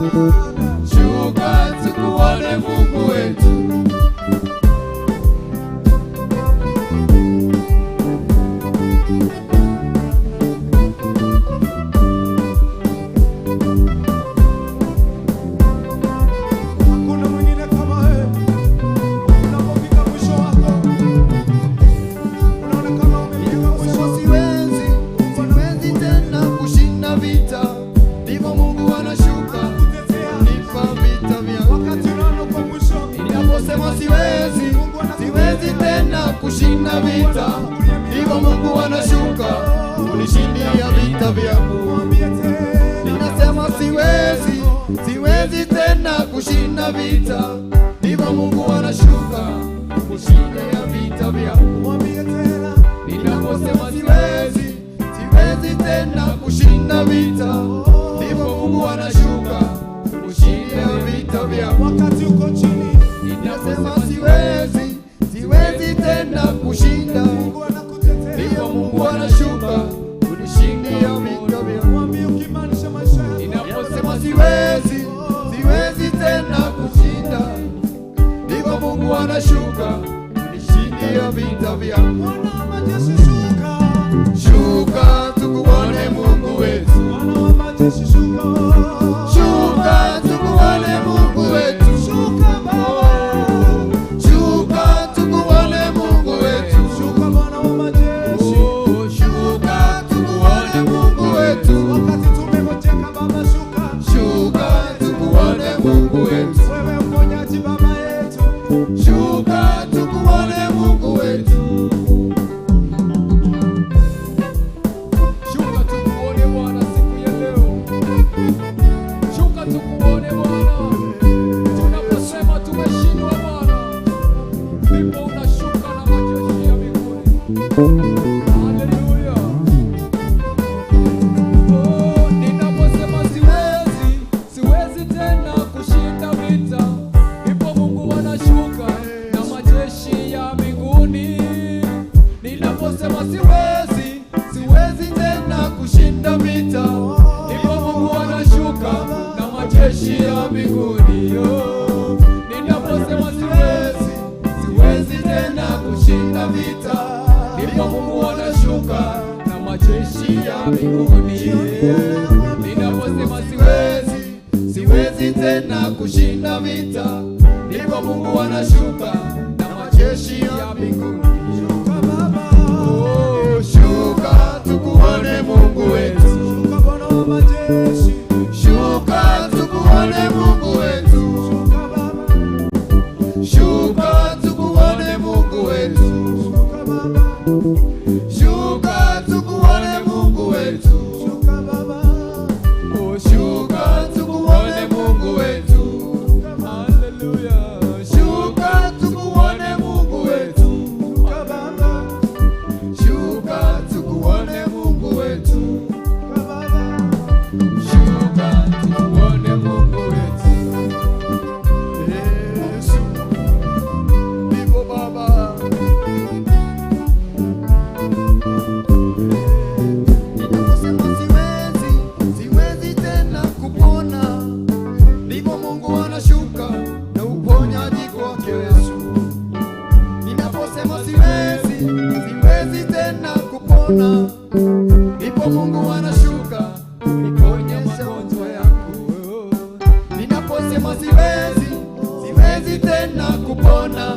Shuka tukuone Mungu wetu. Hakuna mwingine kama wewe. Unapofika mwisho wako, unaona kama umefika mwisho. Siwezi, siwezi tena kushinda vita, ndivyo Mungu anashuka kunipa vita vyangu. Wakati unaona uko mwisho, Ninaposema siwezi, siwezi tena kushinda vita, ndivyo Mungu anashuka kunishindia vita vyangu. mwambie tena. Ninasema siwezi, siwezi tena kushinda vita, ndivyo Mungu anashuka kushindia vita vyangu. Mwambie tena. Ninaposema siwezi, siwezi tena kushinda vita, ndivyo Mungu anashuka kushinda vita vyangu. Wakati uko chini, Ninasema siwezi, siwezi tena kushinda, Mungu anakutetea. ndivyo Mungu anashuka kunishindia vita vyangu. Mwambie ukimaanisha maisha yako. Ninaposema siwezi, siwezi tena kushinda, ndivyo Mungu anashuka kunishindia vita vyangu. Bwana wa majeshi shuka. Shuka tukuone Mungu wetu, Bwana wa majeshi shuka. shuka tukuone Mungu wetu, Shuka Baba. shuka tukuone Mungu wetu, Shuka Bwana wa majeshi. oh, shuka tukuone Mungu wetu, Wakati tumegojeka Baba shuka. shuka tukuone Mungu wetu, Wewe mponyaji Baba yetu. shuka tukuone Mungu wetu. Shuka tukuone Bwana siku ya leo. Shuka tukuone Bwana. Tunaposema tumeshindwa Bwana, ndipo unashuka na majeshi ya mbinguni. Haleluya. Oh, ninaposema siwezi, siwezi tena kushinda vita, ndipo Mungu anashuka na majeshi ya mbinguni. Ninaposema siwezi, Siwezi tena kushinda vita, ndipo Mungu anashuka na majeshi ya mbinguni. Oh, ninaposema siwezi, siwezi tena kushinda vita, ndipo Mungu anashuka na majeshi ya mbinguni. Ninaposema siwezi, siwezi, siwezi tena kushinda vita, ndipo Mungu anashuka na majeshi ya mbinguni. Shuka Baba. Oh, shuka tukuone Mungu wetu, Shuka Bwana wa majeshi. shuka tukuone Mungu wetu, Shuka Baba. shuka tukuone Mungu wetu, Shuka Baba. shuka tukuone Mungu wetu. Shuka Baba. Oh, shuka tukuone Mungu wetu, haleluya. shuka tukuone Mungu wetu, Shuka Baba. shuka tukuone Mungu wetu, Shuka Baba. Shuka tukuone Mungu wetu. Yesu ndipo Baba. Ninaposema siwezi, siwezi tena kupona, ndipo Mungu anashuka na uponyaji kwake Yesu. Ninaposema siwezi, siwezi tena kupona, ndipo Mungu anashuka kuniponya magonjwa yangu. Ninaposema siwezi, siwezi tena kupona,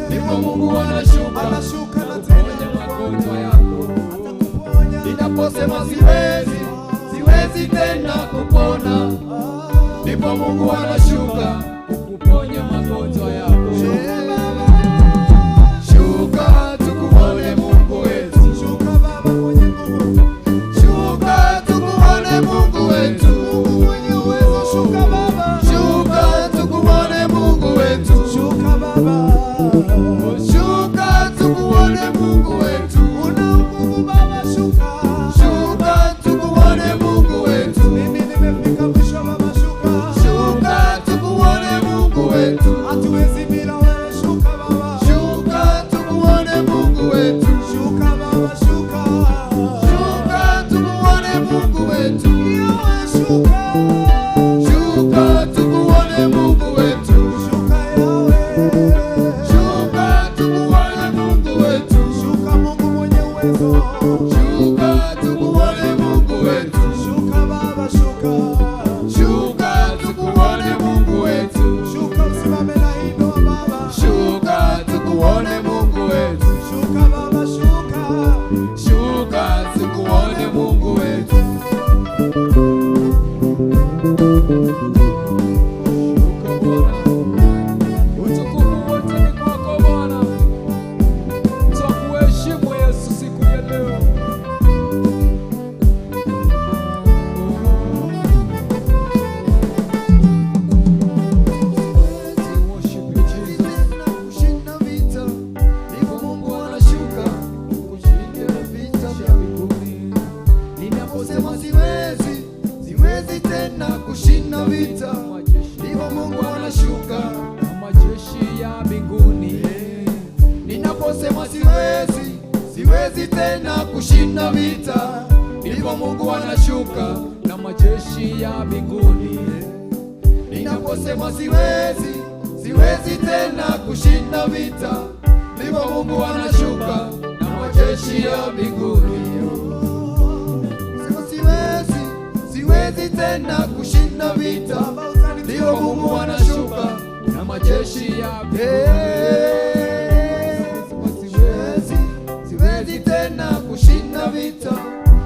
ndipo Mungu anashuka Anashuka na Ponya tena magonjwa yako. atakuponya. Ninaposema siwezi, siwezi tena kupona, ndipo Mungu anashuka Kuponya magonjwa yako. Shuka tukuone Mungu wetu, Shuka Baba mwenye nguvu. shuka tukuone Mungu wetu, Mungu mwenye uwezo, shuka Baba. shuka tukuone Mungu wetu, Shuka Baba. shuka tukuone Mungu wetu, Una nguvu Baba, shuka. shuka tukuone Mungu wetu, Mimi nimefika mwisho Baba, shuka. shuka tukuone Ninaposema siwezi, siwezi tena kushinda vita, ndipo Mungu anashuka na majeshi ya mbinguni. Ninaposema siwezi, siwezi tena kushinda vita, ndipo Mungu anashuka na majeshi ya mbinguni. Ninaposema siwezi, siwezi tena kushinda vita, ndipo Mungu anashuka na majeshi ya mbinguni. Sema siwezi, siwezi tena kushinda vita, ndipo Mungu anashuka na majeshi ya mbinguni. Siwezi, siwezi tena kushinda vita,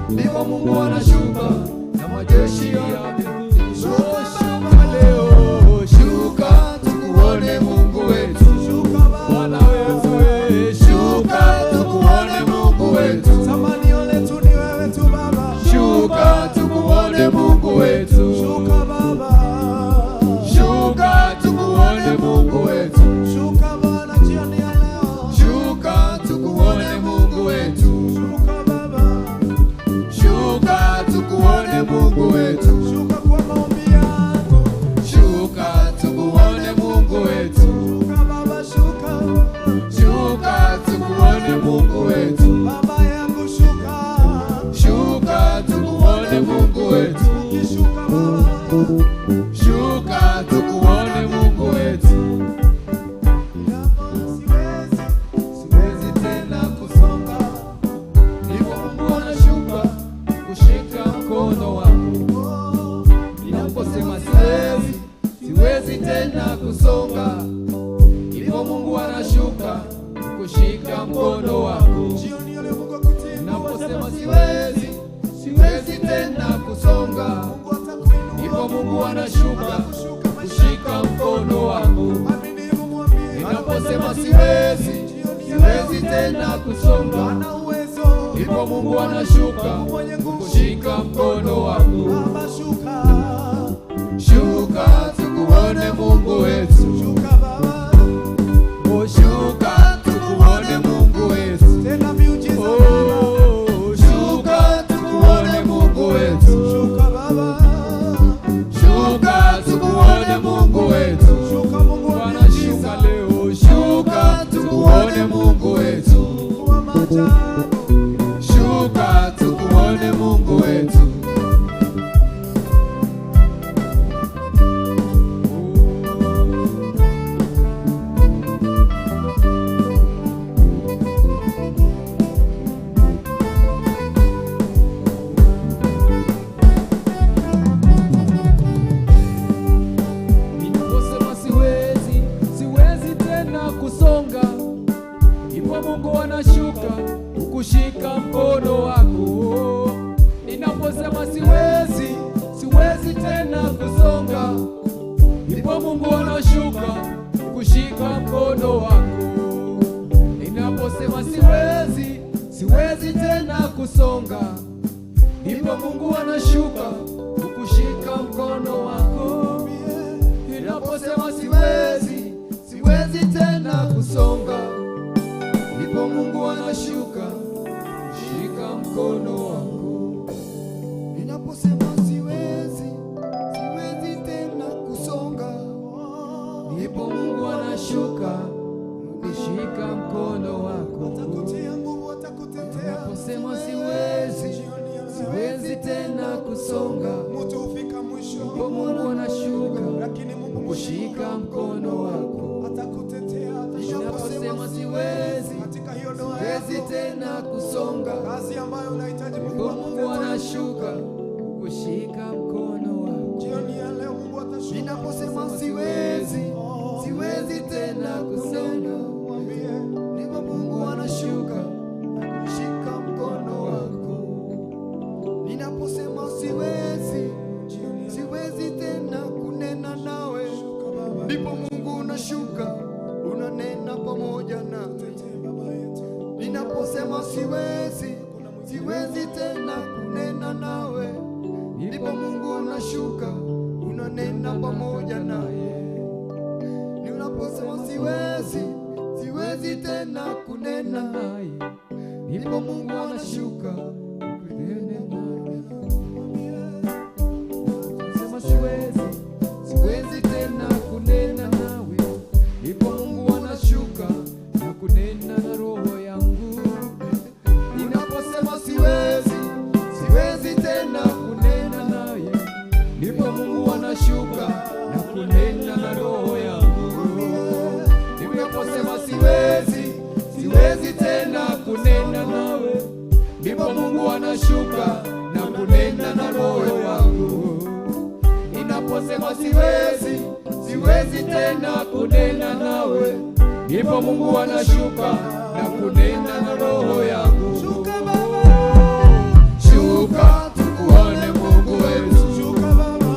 ndipo Mungu anashuka na majeshi ya mbinguni. Shuka leo, shuka tukuone Mungu wetu, Bwana wetu, shuka tukuone Mungu wetu, Tamanio letu ni wewe tu Baba. shuka tukuone Mungu wetu, Shuka Baba. shuka tukuone Mungu wetu, Shuka Bwana jioni ya leo. shuka tukuone Mungu wetu, Shuka Baba. shuka tukuone Mungu wetu, Shuka kwa maombi yako. shuka tukuone Mungu wetu, Shuka Baba, shuka. shuka tukuone Mungu wetu, Baba yangu shuka. shuka tukuone Mungu wetu, Ukishuka Baba. shuka tukuone Mungu wetu. Siwezi, Siwezi tena kusonga, ndipo Mungu anashuka kushika mkono wangu. Ninaposema siwezi, siwezi tena kusonga, ndipo Mungu anashuka kushika mkono wangu. Jioni ya leo Mungu akutie nguvu. Ninaposema siwezi, siwezi tena kusonga, Mungu atakuinua. ndipo Mungu anashuka Atakushuka maisha. kushika mkono wangu. Amini hivyo mwambie. Ninaposema siwezi, siwezi tena kusonga, Ana uwezo. ndipo Mungu anashuka Mwenye nguvu. kushika mkono wangu. Baba shuka. Shuka tukuone Mungu wetu, Shuka Baba. oh, shuka tukuone Mungu wetu, Tena miujiza Baba. oh, shuka tukuone Mungu wetu, Shuka Baba. shuka tukuone Mungu wetu, Shuka Mungu wa Bwana miujiza. shuka leo, shuka tukuone Mungu wetu, Mungu wa maajabu. shuka tukuone Mungu wetu. Ninaposema siwezi, siwezi tena kusonga, ndipo Mungu anashuka kukushika mkono wako. Ninaposema siwezi, siwezi tena kusonga, ndipo Mungu anashuka kukushika mkono wako. Ninaposema siwezi, siwezi tena kusonga, ndipo Mungu anashuka kukushika mkono wako. Ninaposema siwezi, siwezi tena kusonga, ndipo Mungu anashuka shika mkono wangu. Ninaposema siwezi, siwezi tena kusonga, Ndipo Mungu anashuka kushika mkono wako. Atakutia nguvu, atakutetea. Unaposema siwezi, Jioni ya leo. siwezi tena kusonga, Mtu hufika mwisho. ndipo Mungu anashuka Lakini Mungu kushika mkono wako. atakutetea, atashuka. Unaposema siwezi, Katika hiyo ndoa siwezi yako. tena kusonga, Kazi ambayo unahitaji Mungu ndipo Mungu akutetee. anashuka kushika mkono wako. Jioni ya leo Mungu atashuka. Ninaposema siwezi, siwezi tena kusonga, Mwambie ndipo Mungu anashuka na kushika mkono wako. Ninaposema siwezi, siwezi tena kunena nawe, ndipo Mungu unashuka unanena pamoja nawe. Baba yetu. Ninaposema siwezi, siwezi tena kunena nawe, ndipo Mungu unashuka unanena pamoja naye. Ninaposema siwezi, siwezi tena kunena, Naye ndipo Mungu anashuka kunena naye. Ndipo Mungu anashuka na kunena na roho yangu. Shuka Baba, Shuka tukuone Mungu wetu, shuka Baba,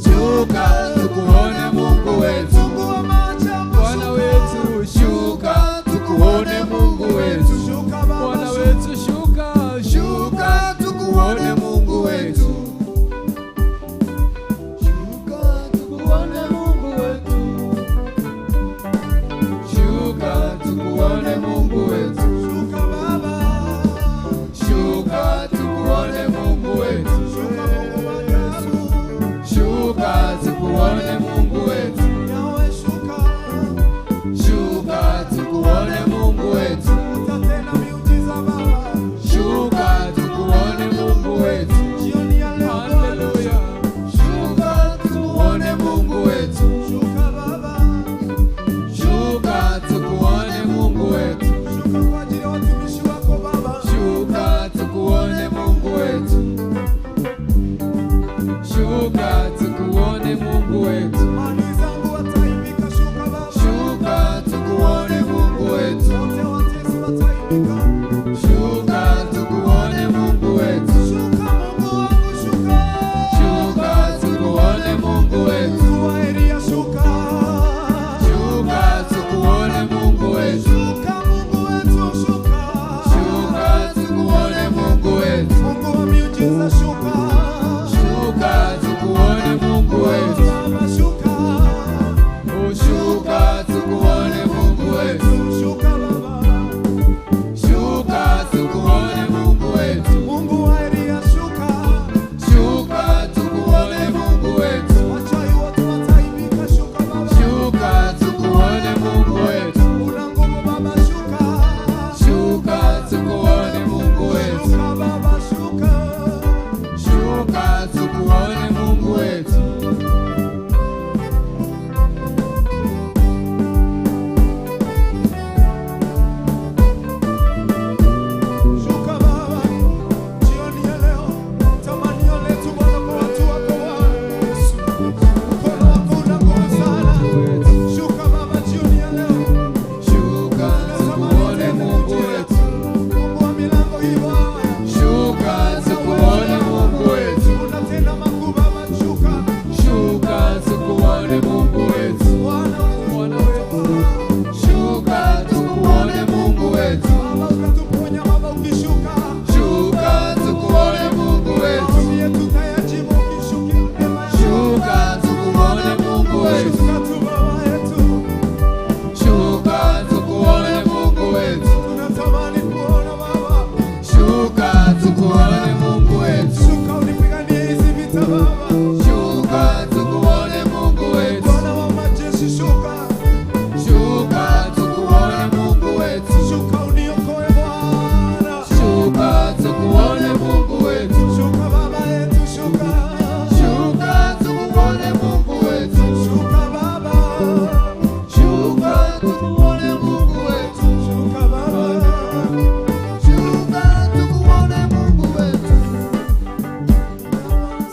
shuka tukuone Mungu wetu, Mungu wa maajabu, Bwana wetu shuka tukuone Mungu wetu, shuka Baba, Bwana wetu shuka, shuka tukuone Mungu wetu, shuka tukuone Mungu wetu, shuka tukuone Mungu wetu, shuka Baba, shuka tukuone Mungu wetu, shuka Mungu wa ajabu, shuka tukuone Mungu wetu, Yawe shuka, shuka tukuone Mungu wetu, utatenda miujiza Baba, shuka tukuone Mungu wetu, jioni ya leo Bwana, Haleluya. shuka tukuone Mungu wetu, shuka Baba, shuka tukuone Mungu wetu, shuka kwa ajili ya watumishi wako Baba, shuka tukuone Mungu wetu, shuka tukuone Mungu wetu, maadui zangu wataibika, shuka Baba, shuka tukuone Mungu wetu, wote watesi wataibika, shuka tukuone Mungu wetu, shuka Mungu wangu, shuka, shuka tukuone Mungu wetu, Mungu wa Eliya, shuka, shuka tukuone Mungu wetu, shuka Mungu wetu, shuka, shuka tukuone Mungu wetu, Mungu wa miujiza, shuka, shuka tukuone Mungu wetu, Baba, shuka, shuka tukuone Mungu wetu, shuka Baba, shuka tukuone Mungu wetu, Mungu wa Eliya, shuka, shuka tukuone Mungu wetu, wachawi wote wataibika, shuka Baba, shuka tukuone Mungu wetu, una nguvu Baba, shuka, shuka tukuone Mungu wetu, shuka Baba, shuka. shuka tukuone Mungu wetu. Shuka Baba, jioni ya leo, tamanio letu Bwana kwa watu wako Bwana. Mkono wako una nguvu sana. Shuka Baba, jioni ya leo, Shuka tukuone Mungu wetu, Mungu wa milango hii Bwana. shuka tukuone Mungu wetu, Unatenda makuu Baba, shuka. shuka tukuone Mungu wetu, Bwana Bwana wetu shuka tukuone Mungu wetu, Baba, ukatuponya Baba ukishuka. shuka tukuone Mungu wetu, Maombi yetu utayajibu ukishukia neema yako. shuka tukuone Mungu wetu, Shuka tu Baba yetu, shuka tukuone Mungu wetu, tunatamani kuona Baba. shuka tukuone Mungu wetu, Shuka unipiganie hizi vita Baba. shuka tukuone Mungu wetu, Bwana wa majeshi shuka, shuka tukuone Mungu wetu, shuka uniokoe Bwana, shuka tukuone Mungu wetu, shuka Baba yetu, shuka, shuka tukuone Mungu wetu, shuka Baba, shuka tukuone Mungu wetu, shuka Baba, shuka tukuone Mungu wetu.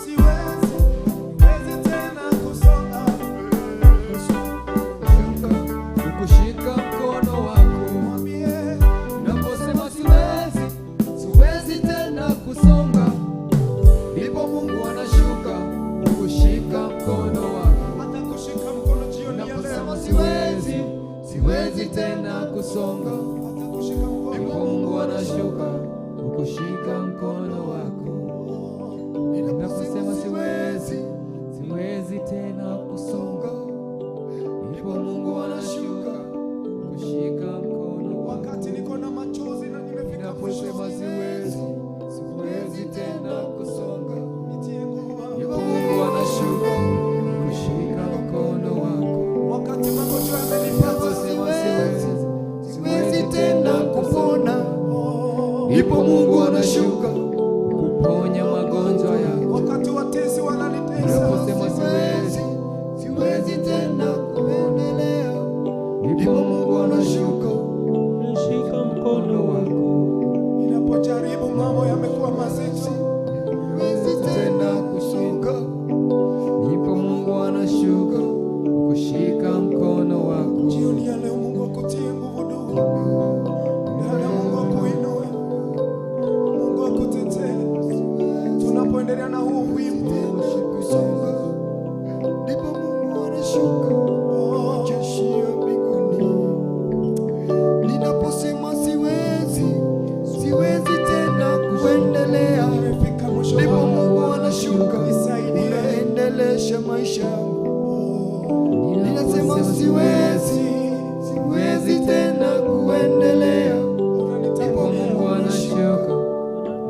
Siwezi, siwezi tena kusonga, Kukushika mkono wako mwambie naposema siwezi, siwezi tena kusonga, ndipo Mungu anashuka kukushika mkono wako. atakushika mkono jioni ya leo, Naposema siwezi, siwezi tena kusonga, atakushika mkono, ndipo Mungu anashuka kukushika mkono wako. Naposema siwezi, siwezi tena kusonga, ndipo Mungu anashuka kukushika mkono wako. wakati niko na machozi na nimefika mwisho, Naposema siwezi, siwezi tena kusonga, nitie nguvu Baba. ndipo Mungu anashuka kushika mkono wako. Wakati magonjwa yamenipata, Naposema siwezi, Siwezi tena kupona, ndipo Mungu anashuka kuponya magonjwa yako. wakati watesi wananitesa, Naposema siwezi, siwezi tena kuendelea, ndipo Mungu anashuka Shika mkono wako. ninapojaribu mambo yamekuwa mazito, siwezi tena kusonga, Ndipo Mungu anashuka kukushika mkono wako. jioni ya leo maisha yangu. Ninasema siwezi, siwezi tena kuendelea. Ndipo Mungu anashuka,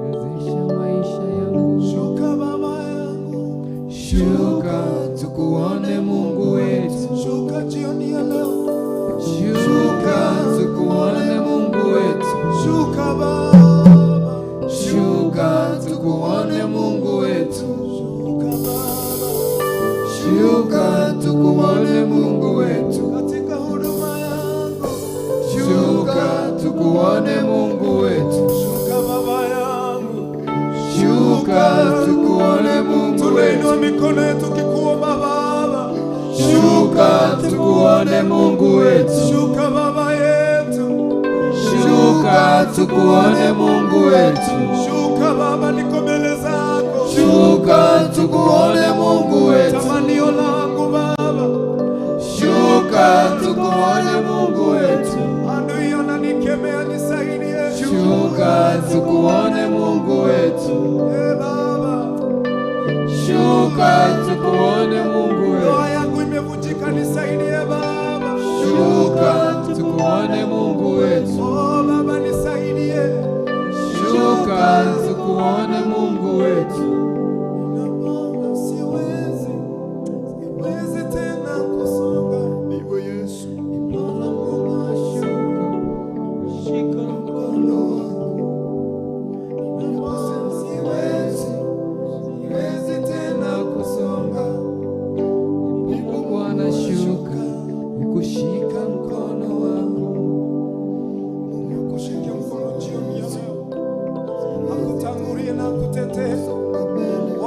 Wezesha maisha yangu. Shuka baba yangu, shuka tukuone Mungu wetu, shuka jioni ya leo, shuka tukuone Mungu wetu, shuka baba, shuka tukuone Mungu wetu, shuka baba, shuka tukuone Mungu wetu, katika huduma yangu, shuka tukuone Mungu wetu, shuka baba yangu. shuka tukuone Mungu Tunainua wetu, mikono yetu kikuomba Baba, shuka tukuone Mungu wetu, shuka baba yetu, shuka tukuone Mungu wetu, shuka Baba, niko mbele zako, shuka tukuone Mungu wetu, tamanio langu Baba, shuka tukuone Mungu wetu, adui ananikemea, nisaidie, shuka tukuone Mungu wetu, e Baba, shuka tukuone Mungu wetu, ndoa yangu imevunjika, nisaidie Baba, shuka tukuone Mungu wetu, oh Baba, nisaidie. shuka tukuone Mungu wetu. Naomba siwezi, siwezi tena kusonga. Ndivyo Yesu. Bwana Mungu ashuka, shika mkono wangu. Naomba siwezi, siwezi tena kusonga. Ndipo Bwana shuka, ukushika mkono wako. Mungu akushike mkono jioni ya leo, akutangulie na akutetee.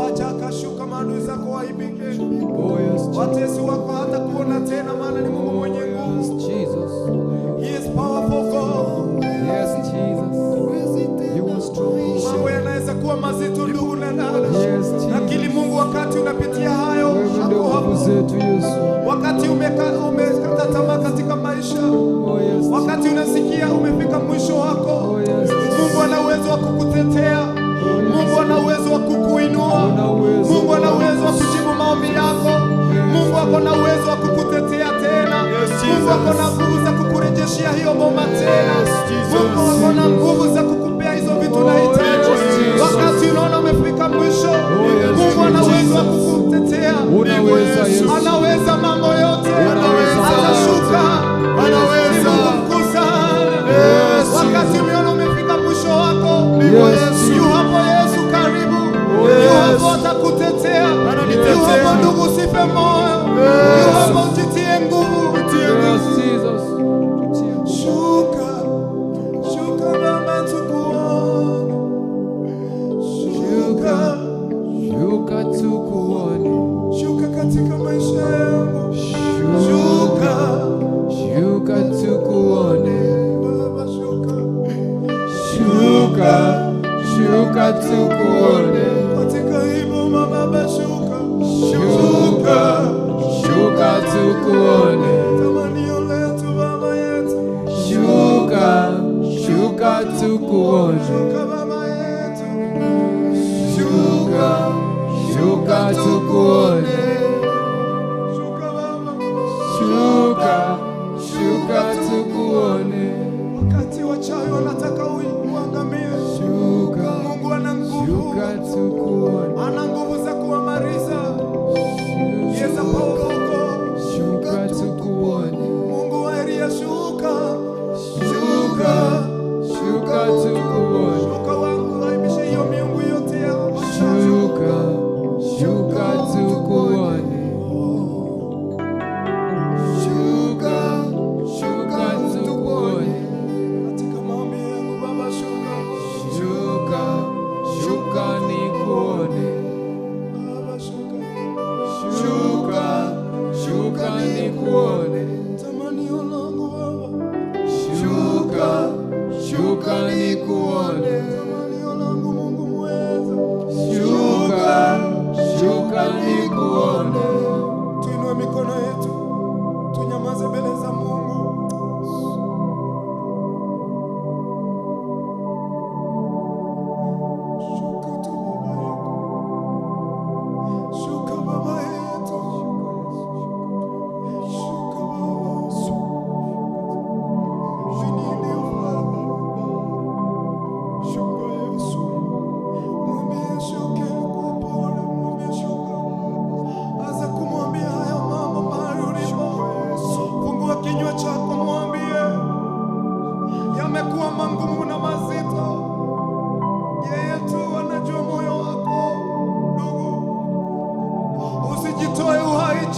Wacha akashuka, maadui zako waibike, Oh yes, watesi wako hata kuona tena, maana ni Mungu mwenye nguvu. Jesus. He is powerful God. Yes, Jesus. You are strong. Mambo yanaweza kuwa mazito ndugu na dada, Yes, Jesus. lakini Mungu wakati unapitia hayo Wewe ndio ako nguvu hapo. zetu Yesu. Wakati umekata tamaa katika maisha, Oh yes. wakati unasikia umefika mwisho wako, Oh yes. Mungu ana uwezo wa kukutetea. Mungu ana uwezo wa kukuinua. Una uwezo. Mungu ana uwezo wa kujibu maombi yako. Mungu ako na uwezo wa kukutetea tena. Mungu ako na nguvu za kukurejeshea hiyo boma tena. Mungu ako na nguvu za kukupea hizo vitu unahitaji. Jesus. Wakati unaona umefika mwisho, yes, Mungu ana uwezo wa kukutetea. Unaweza Yesu. Anaweza mambo yote. Unaweza. Atashuka. Anaweza. Ni Mungu mkuu sana. Wakati umeona umefika mwisho wako, Yes. yu hapo Yesu karibu. Yu hapo atakutetea. Ananitetea. Yu hapo ndugu, usife moyo. Yu hapo ujitie nguvu. Yes, Jesus. Shuka, shuka Baba, tukuone. Shuka, Shuka tukuone. shuka katika maisha yangu. Shuka, Shuka tukuone. Baba, shuka Shuka, shuka tukuone, katika hii boma Baba, shuka, shuka, shuka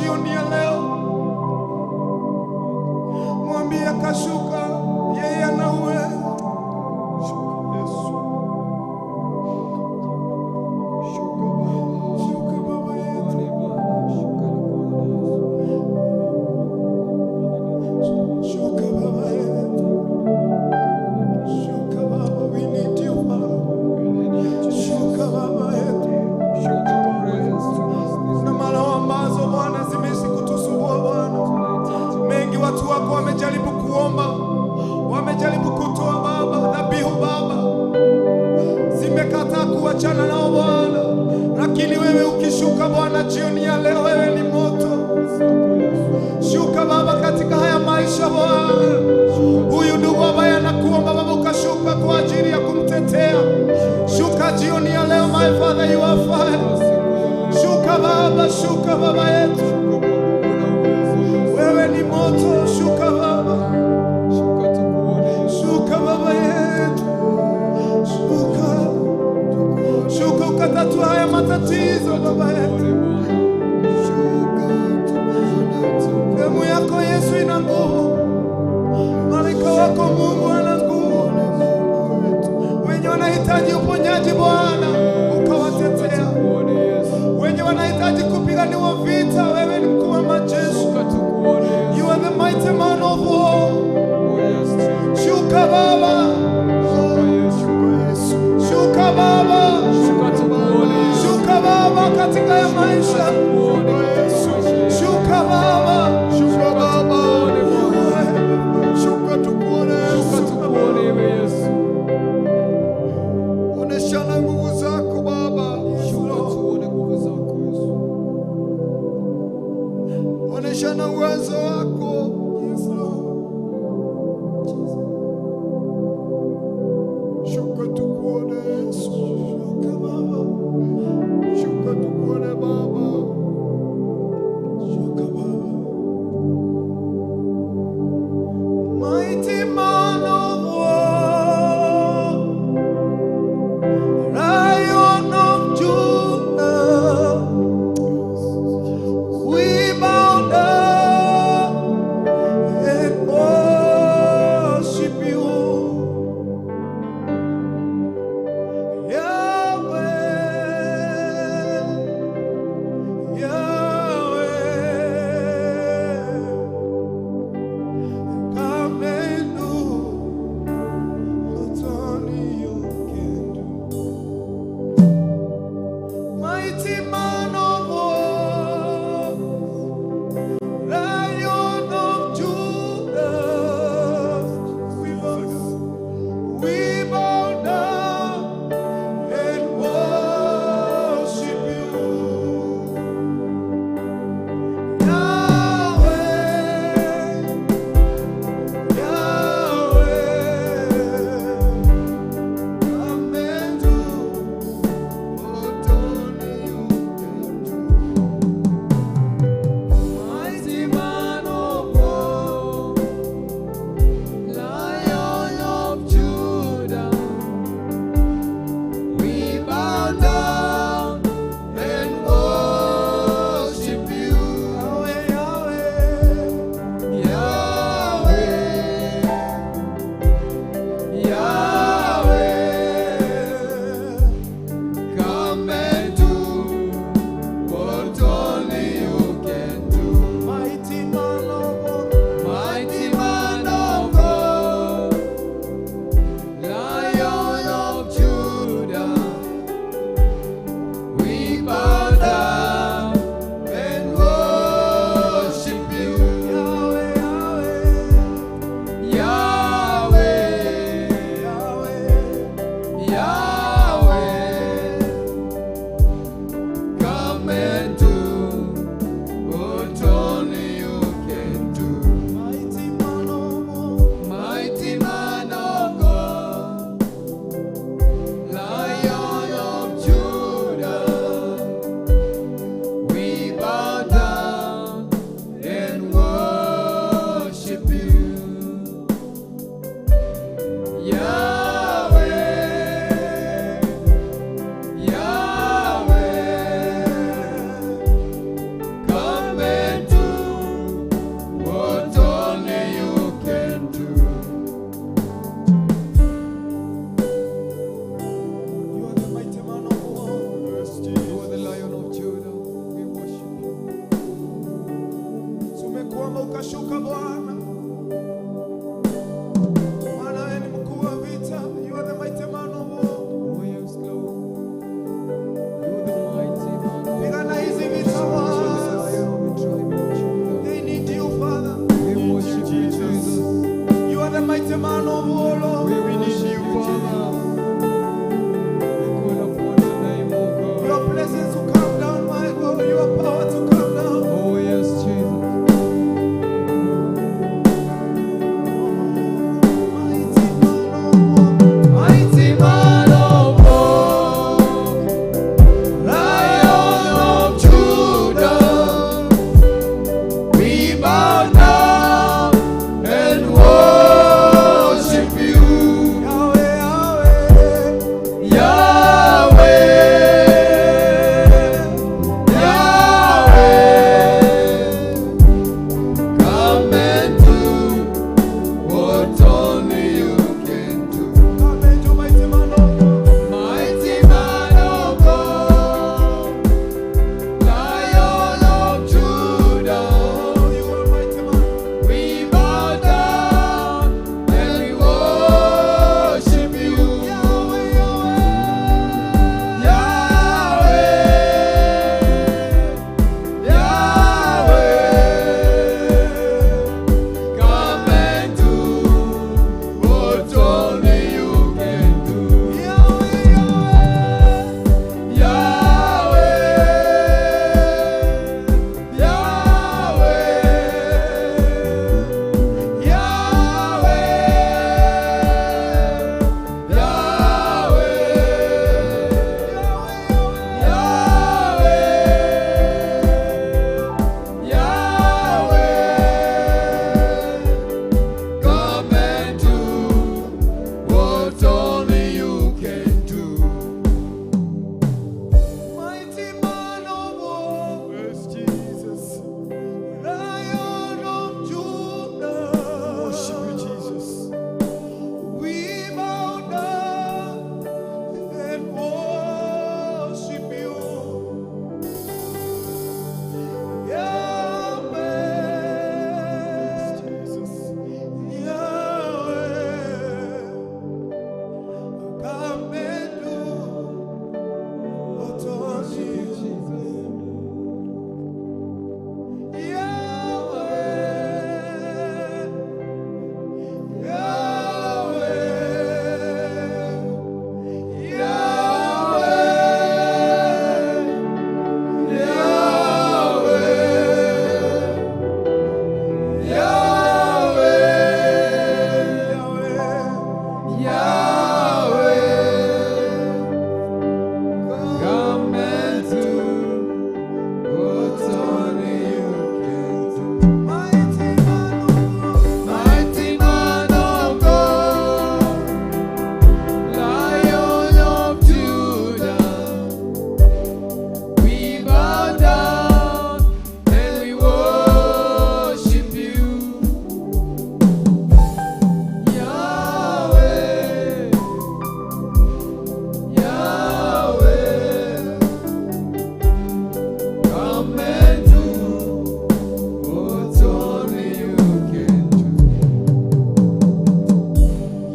jioni ya leo. Mwambie akashuka, yeye ana uwezo. Shuka Yesu. Shuka Baba. Shuka Baba yetu. Shuka Baba yetu. Shuka Baba, we need you Baba. Shuka Baba yetu. Kuna mara ambazo Bwana zimeishi kutusumbua Bwana. Mengi watu wako wamejaribu kuomba, wamejaribu kutoa Baba dhabihu Baba, zimekataa kuachana nao Bwana, lakini wewe ukishuka Bwana jioni ya leo, wewe ni moto. Shuka Baba katika haya maisha Bwana. Huyu ndugu ambaye anakuomba Baba, ukashuka kwa ajili ya kumtetea. Shuka jioni ya leo, my Father, you are fire. Shuka Baba, shuka Baba yetu, wewe ni moto. Shuka Baba, shuka Baba yetu, shuka, shuka ukatatua haya matatizo Baba yetu. Damu yako Yesu ina nguvu, malaika wako Mungu ana nguvu. Wenye wanahitaji uponyaji Bwana, ukawatetea. Wenye wanahitaji kupiganiwa vita, wewe ni mkuu wa majeshi. You are the mighty man of war. Shuka Baba, shuka Baba, shuka Baba katika ya maisha. Shuka Baba, Shuka Baba. Shuka tukuone Yesu. Oneshana nguvu zako Baba. Oneshana uwezo wako. Yes, Lord. Shuka tukuone Yesu. Shuka Baba, Shuka tukuone Baba. shuka Baba. Mighty man of war, Lion of Judah, we bow down Shuka, shuka Bwana. Maana wewe ni mkuu wa vita. You are the mighty man of war. Oh yes, Lord. You the mighty man of Pigana hizi vita Bwana. Lion of the tribe of Judah. They need you, Father. We worship you, Jesus. You are the mighty man of war, Lord. We worship you, Father. We call upon your name, O God. Your blessings to come down, my God. Your power to come down. Oh yes, Jesus. Mighty man of war. Mighty man of war, Lion of Judah, we bow down and worship you, Yahweh, Yahweh. Yahweh, Yahweh. Come and do what only you can do. Come and do, mighty man of war. Mighty man of God, Lion of Judah, Oh, you are mighty man. we bow down and we worship you. Yahweh, Yahweh. Yahweh, Yahweh, come and do what only you can do. Yahweh, Yahweh. Yahweh, Yahweh, Yahweh, Yahweh, Yahweh, come and do what only you can do. Mighty man of war. Yes, Jesus. Lion of Judah. Worship you, Jesus. We bow down and worship you. Yahweh, Jesus. Yahweh, come and do what only you can do. Yahweh, Yahweh, Yahweh, Yahweh, Yahweh, come and do what only you can do. Mighty man of war. Mighty man of God, Lion of Judah, we bow down and we worship you. Yahweh, Yahweh, come and do what only you can do.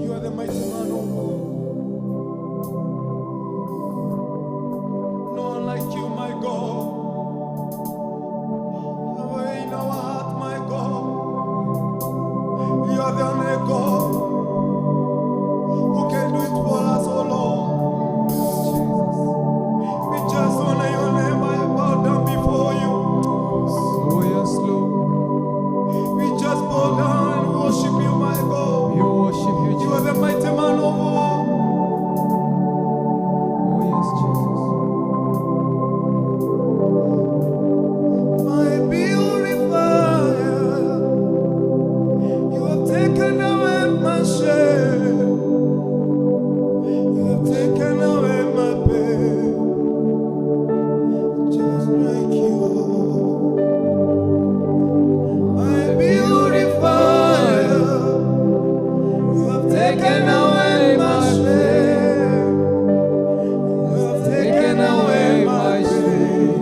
You are the mighty man of war. No one like you, my God. Away in our heart, my God. You are the only God who can do it for us, oh Lord. We just honor your name. I bow down before you. Oh yes, Lord. We just bow down and worship you, my God. We worship you, You are Jesus. the mighty man of war. Oh yes, Jesus. My beautifier, you have taken away my shame. You have taken away my pain. Just like you. My beautifier, you have taken away my shame. You have taken away my pain.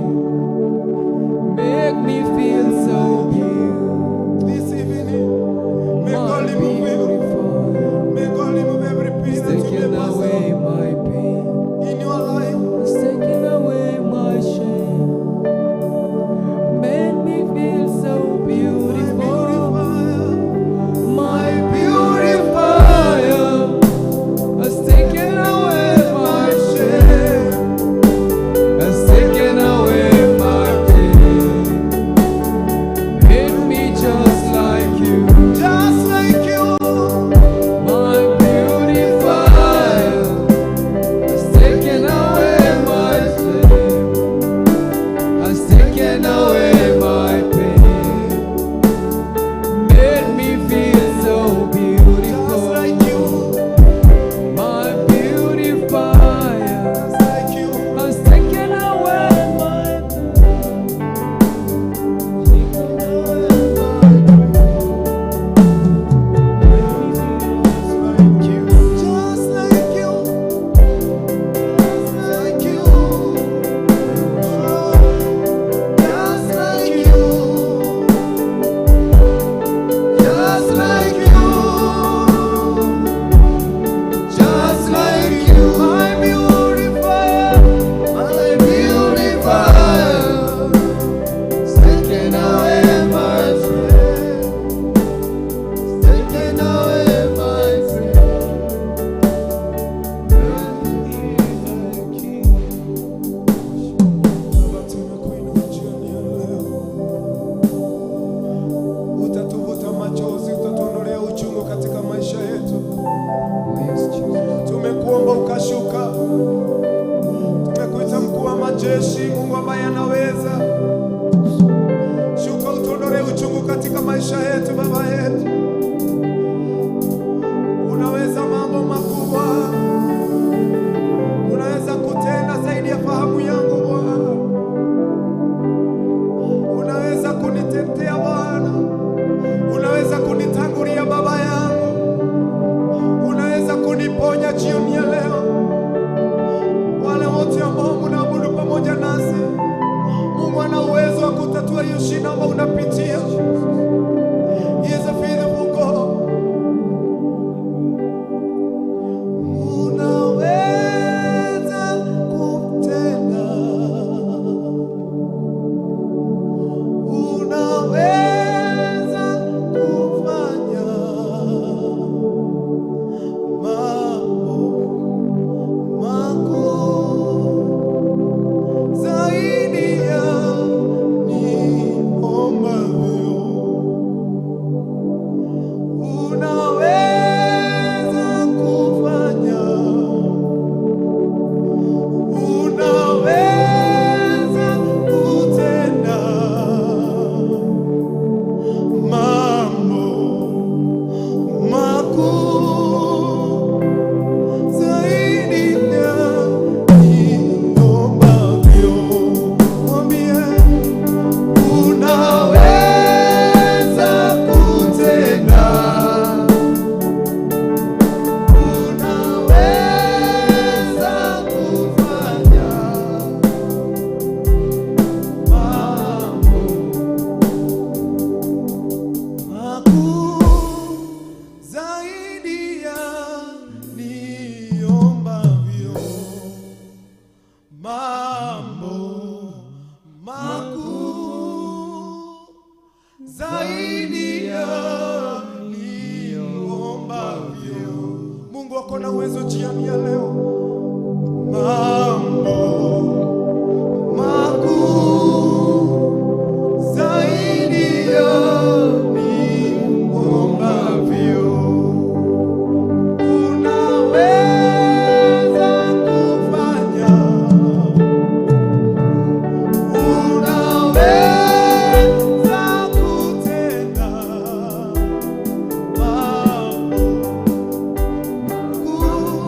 shida ambayo unapitia. He is a faithful God. Unaweza kutenda, unaweza kufanya mambo makuu zaidi ya niombavyo. Unaweza kufanya, unaweza kutenda mambo makuu zaidi ya niombavyo. Mwambie, unaweza kutenda, unaweza kufanya mambo makuu zaidi ya niombavyo, mambo makuu zaidi ya niombavyo. Mungu ako na uwezo jioni ya leo, mambo makuu zaidi ya niombavyo. Unaweza kufanya, unaweza kutenda mambo makuu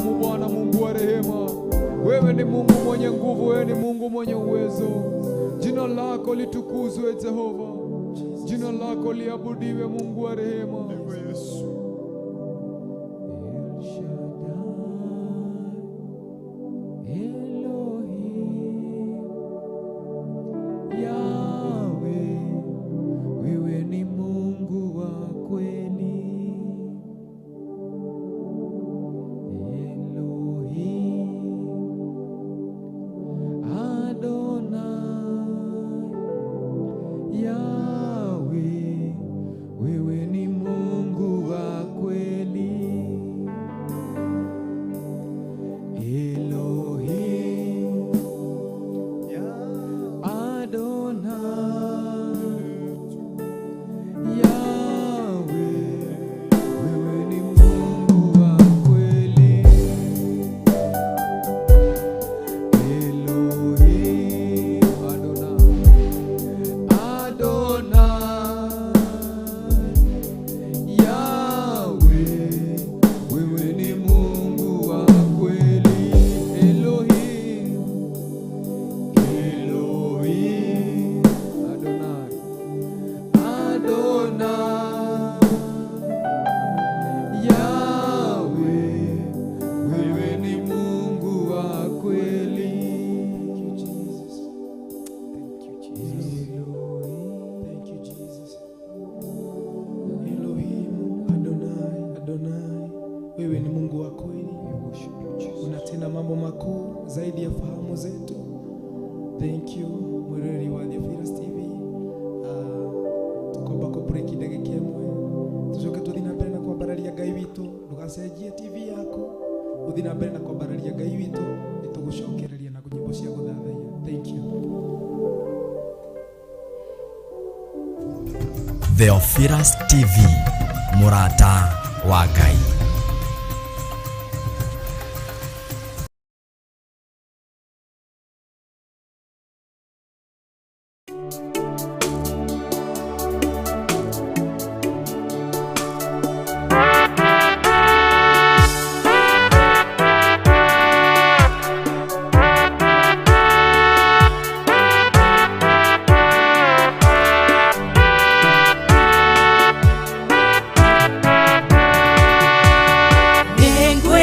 mwanadamu, Bwana Mungu wa rehema. Wewe ni Mungu mwenye nguvu, wewe ni Mungu mwenye uwezo. Jina lako litukuzwe Jehova, jina lako liabudiwe, Mungu wa rehema. Ewe Yesu. El Shaddai, Elohim, Yahweh, wewe ni Mungu wa kweli. Elohim, Adonai, Yahweh, wewe ni Mungu wa kweli. Elohim, Adonai, Yahweh, wewe ni Mungu wa kweli. Elohim, Adonai, Adonai, Yahweh, wewe ni Mungu wa kweli. Elohim, Elohim, Adonai, Adonai, Yahweh, wewe ni Mungu wa kweli. Thank you, Jesus. Thank you, Jesus. Elohim. Thank you, Jesus. Elohim, Adonai, Adonai, wewe ni Mungu wa kweli. We worship you, Jesus. Unatenda mambo makuu zaidi ya fahamu zetu. Thank you mwiroreri wa Theophilus TV. Tukwamba kũ break ndagĩka ĩmwe tũcoke tũthiĩ na mbere na kwambararia Ngai witũ. Ndũgacenjie TV yaku, ũthiĩ na mbere na kwambararia Ngai witũ, nĩtũgũcokereria na nyĩmbo cia gũthathaiya. Thank you. Theophilus TV, mũrata wa Ngai.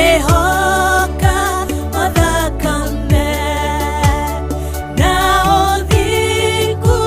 Nĩngwĩhoka o thakame na ũthingu.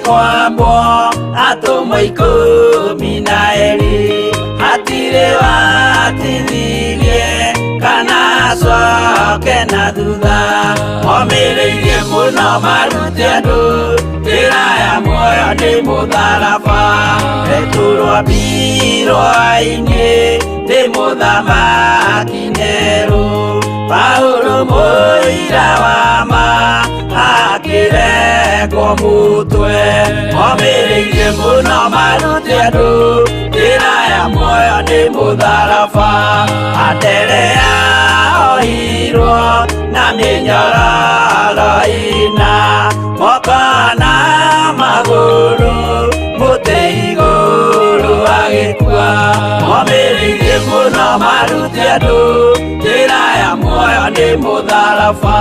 Kwambwo atũmwo 12 hatirĩ watithirie kana acoke na thutha omĩrĩirie mũno marute andũ njĩra ya muoyo nĩ mũtharaba Petero ambirwo-inĩ nĩ mũthamaki Nero Paulo mũira wa ma akĩrekwo mũtwe omĩrĩirie mũno marute andũ njĩra ya muoyo nĩ mũtharaba Anderea ohirwo na mĩnyororo ĩna moko na magũrũ mũtĩ igũrũ agĩkua omĩrĩirie mũno marute andũ njĩra ya muoyo nĩ mũtharaba.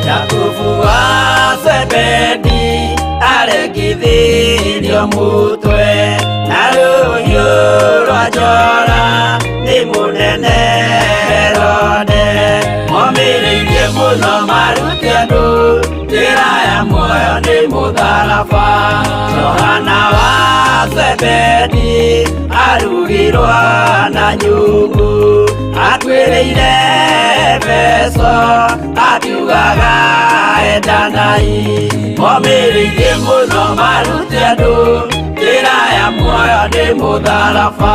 Jakubu wa Zebedi arekithirio mutwe na rũhiũ rwa njora nĩ mũnene Herode omĩrĩirie mũno marute andũ njĩra ya muoyo nĩ mũtharaba Johana wa Zebedi arugirwo na nyungu akuĩrĩire Efeso akiugaga endanai omĩrĩirie mũno marute andũ njĩra ya muoyo nĩ mũtharaba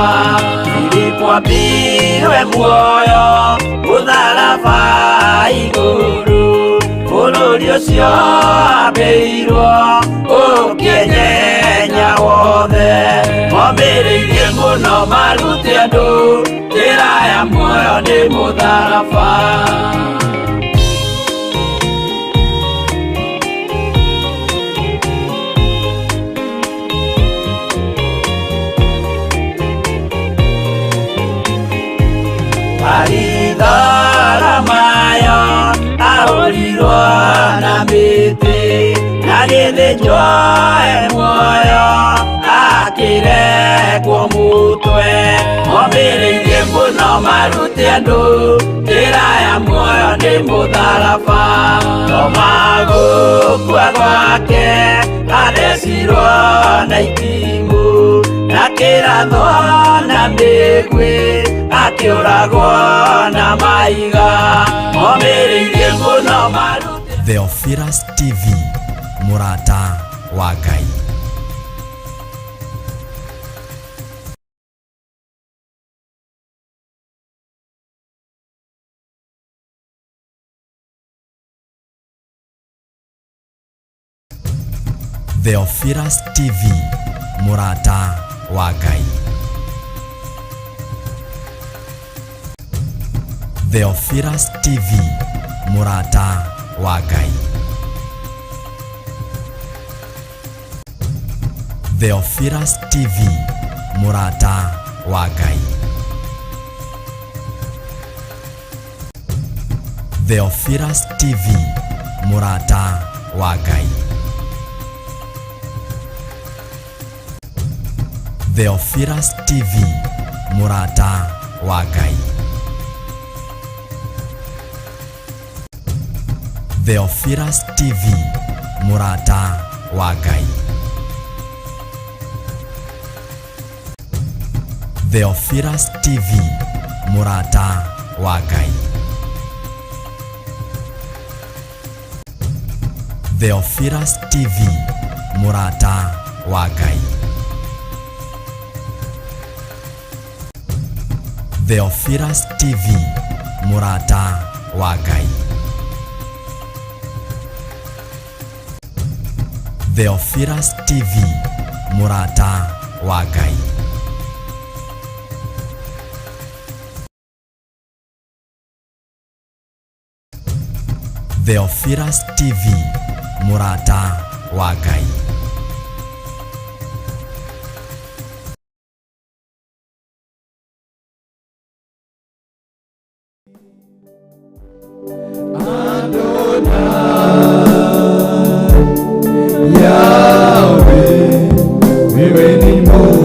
Filipo ambirwe muoyo mũtharaba igũrũ bũrũri ũcio ambĩirwo ũkĩnyenya wothe omĩrĩirie mũno marute andũ njĩra ya muoyo nĩ mũtharaba. Baritholomayo ahũrirwo na mĩtĩ na gĩthĩnjwo e muoyo akĩrekwo mũtwe omĩrĩirie mũno marute andũ njĩra ya muoyo nĩ mũtharaba Toma gũkua gwake athecirwo na itimũ na kĩrathwo na mĩguĩ akĩũragwo na maiga omĩrĩirie mũno marute. Theophilus TV, mũrata wa Ngai. Theophilus TV, mũrata wa Ngai. Theophilus TV, mũrata wa Ngai. Theophilus TV, mũrata wa Ngai. Theophilus TV, mũrata wa Ngai. Theophilus TV, mũrata wa Ngai. Theophilus TV, mũrata wa Ngai. Theophilus TV, mũrata wa Ngai. Theophilus TV, mũrata wa Ngai. Theophilus TV, mũrata wa Ngai. Theophilus TV, mũrata wa Ngai. Theophilus TV, mũrata wa Ngai. Yahweh, wewe ni Mungu.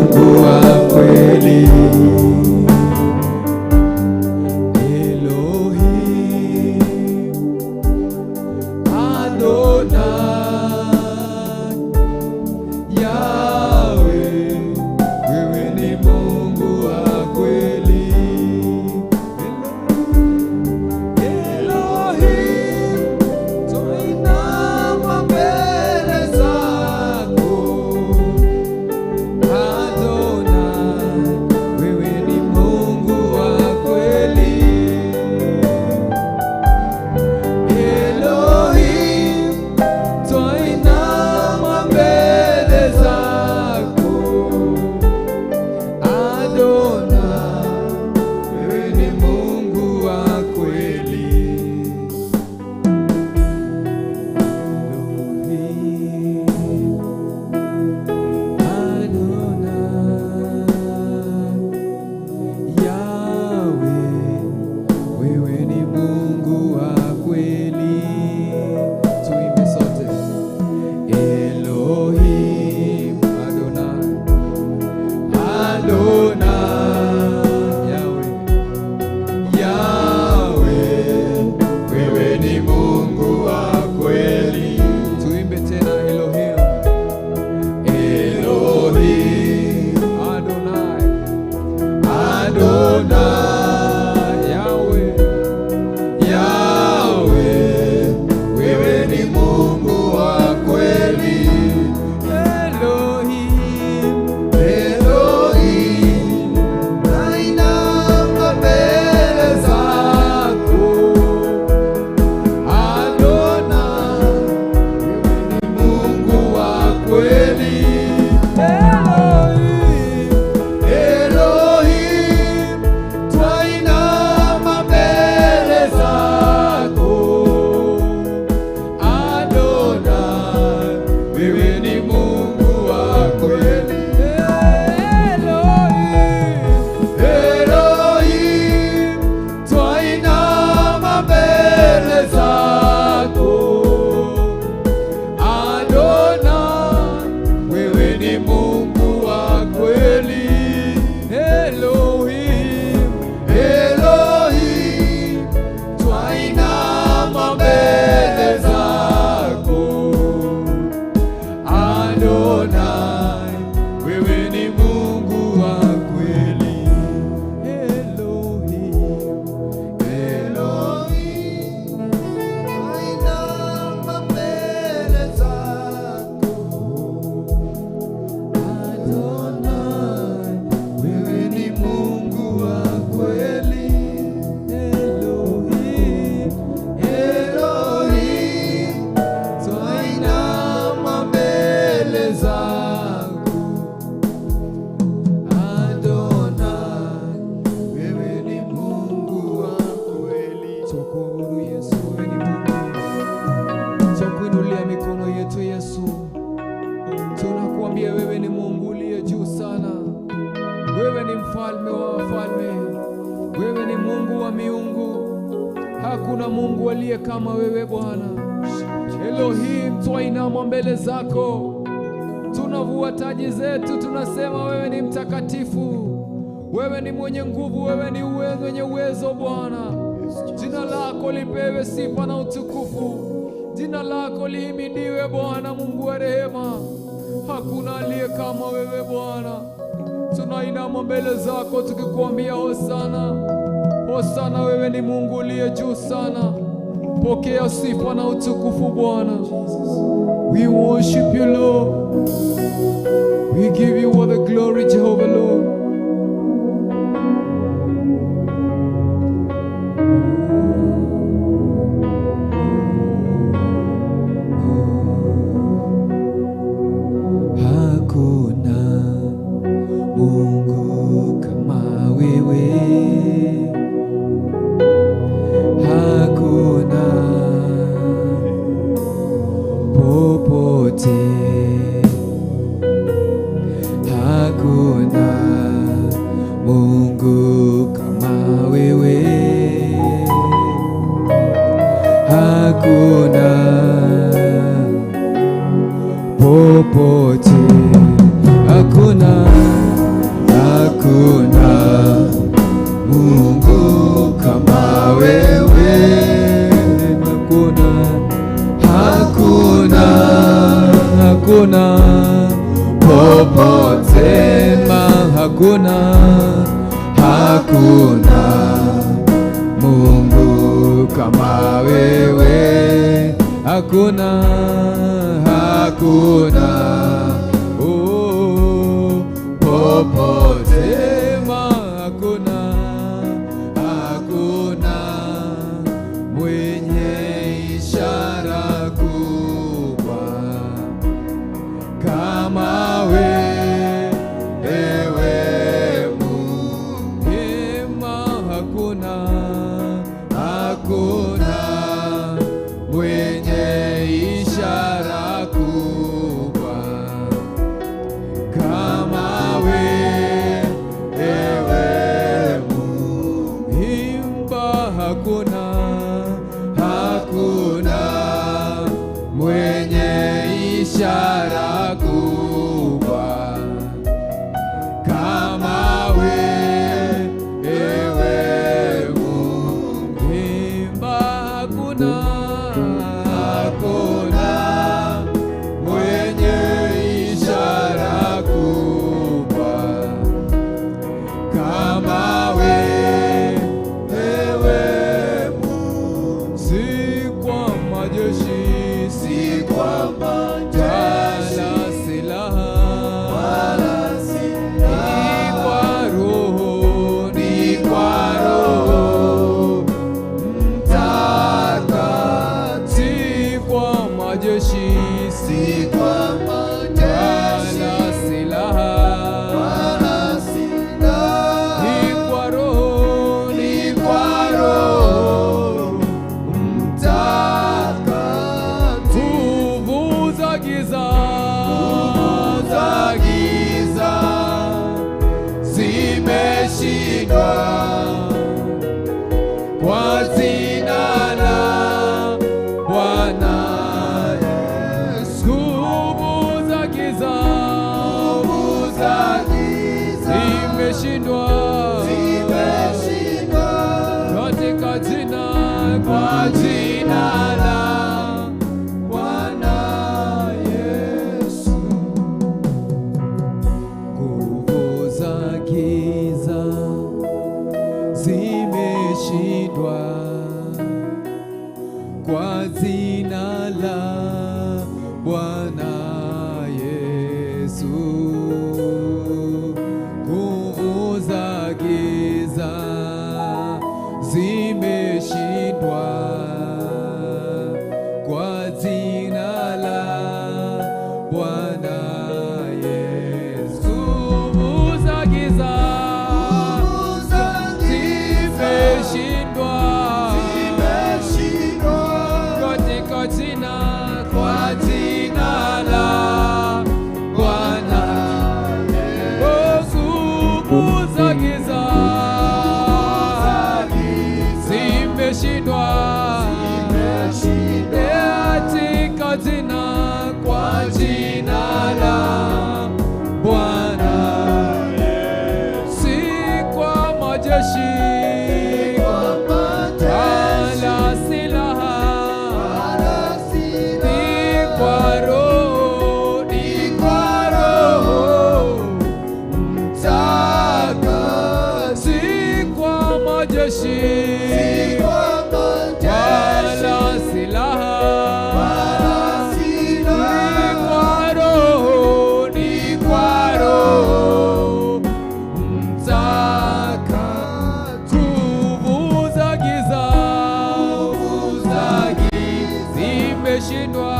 wetu Yesu, tunakuambia wewe ni Mungu uliye juu sana. Wewe ni mfalme wa wafalme, wewe ni Mungu wa miungu. Hakuna Mungu aliye kama wewe Bwana. Elohim, twainama mbele zako, tunavua taji zetu, tunasema wewe ni mtakatifu, wewe ni mwenye nguvu, wewe ni mwenye uwezo Bwana. Jina lako lipewe sifa na utukufu, jina lako lihimidiwe Bwana, Mungu wa rehema. Hakuna aliye kama wewe Bwana. Tunainama mbele zako tukikuambia hosana, hosana. Wewe ni Mungu uliye juu sana. Pokea sifa na utukufu Bwana. We worship you Lord. We give you all the glory, Jehovah Lord. Hakuna Mungu kama wewe, hakuna popote, hakuna Mungu kama wewe, hakuna popote, hakuna, hakuna Mungu kama wewe, hakuna, hakuna, hakuna popote, ma hakuna, hakuna Mungu kama wewe, hakuna, hakuna, oh, popote, ma hakuna, hakuna mwenye ishara kubwa kama wewe Mungu. Ema, hakuna, hakuna mwenye ishara kubwa kama wewe Mungu. Imba, hakuna, hakuna mwenye ishara kubwa kama wewe Mungu. Imba, hakuna, hakuna mwenye ishara kubwa kama wewe Mungu. Si kwa majeshi, si kwa majeshi, wala silaha, wala silaha, ni kwa Roho, ni kwa Roho Mtakatifu. Si kwa majeshi, si kwa majeshi, wala silaha, wala silaha, ni kwa Roho, ni kwa Roho Mtakatifu. Nguvu za giza, nguvu za giza zimeshindwa kwa jina la Bwana Yesu. Nguvu za giza, nguvu za giza zimeshindwa, zimeshindwa katika jina, kwa jina la Bwana Yesu. Nguvu za giza zimeshindwa kwa jina la Bwana Yesu. Nguvu za giza zimeshindwa kwa jina la Bwana Yesu. Nguvu za giza zimeshindwa, katika jina, kwa jina Katika jina, kwa jina la Bwana, si kwa majeshi wala silaha, ni kwa Roho, ni kwa Roho Mtakatifu, si kwa majeshi wala silaha, ni kwa Roho, ni kwa Roho Mtakatifu. Nguvu za giza zimeshindwa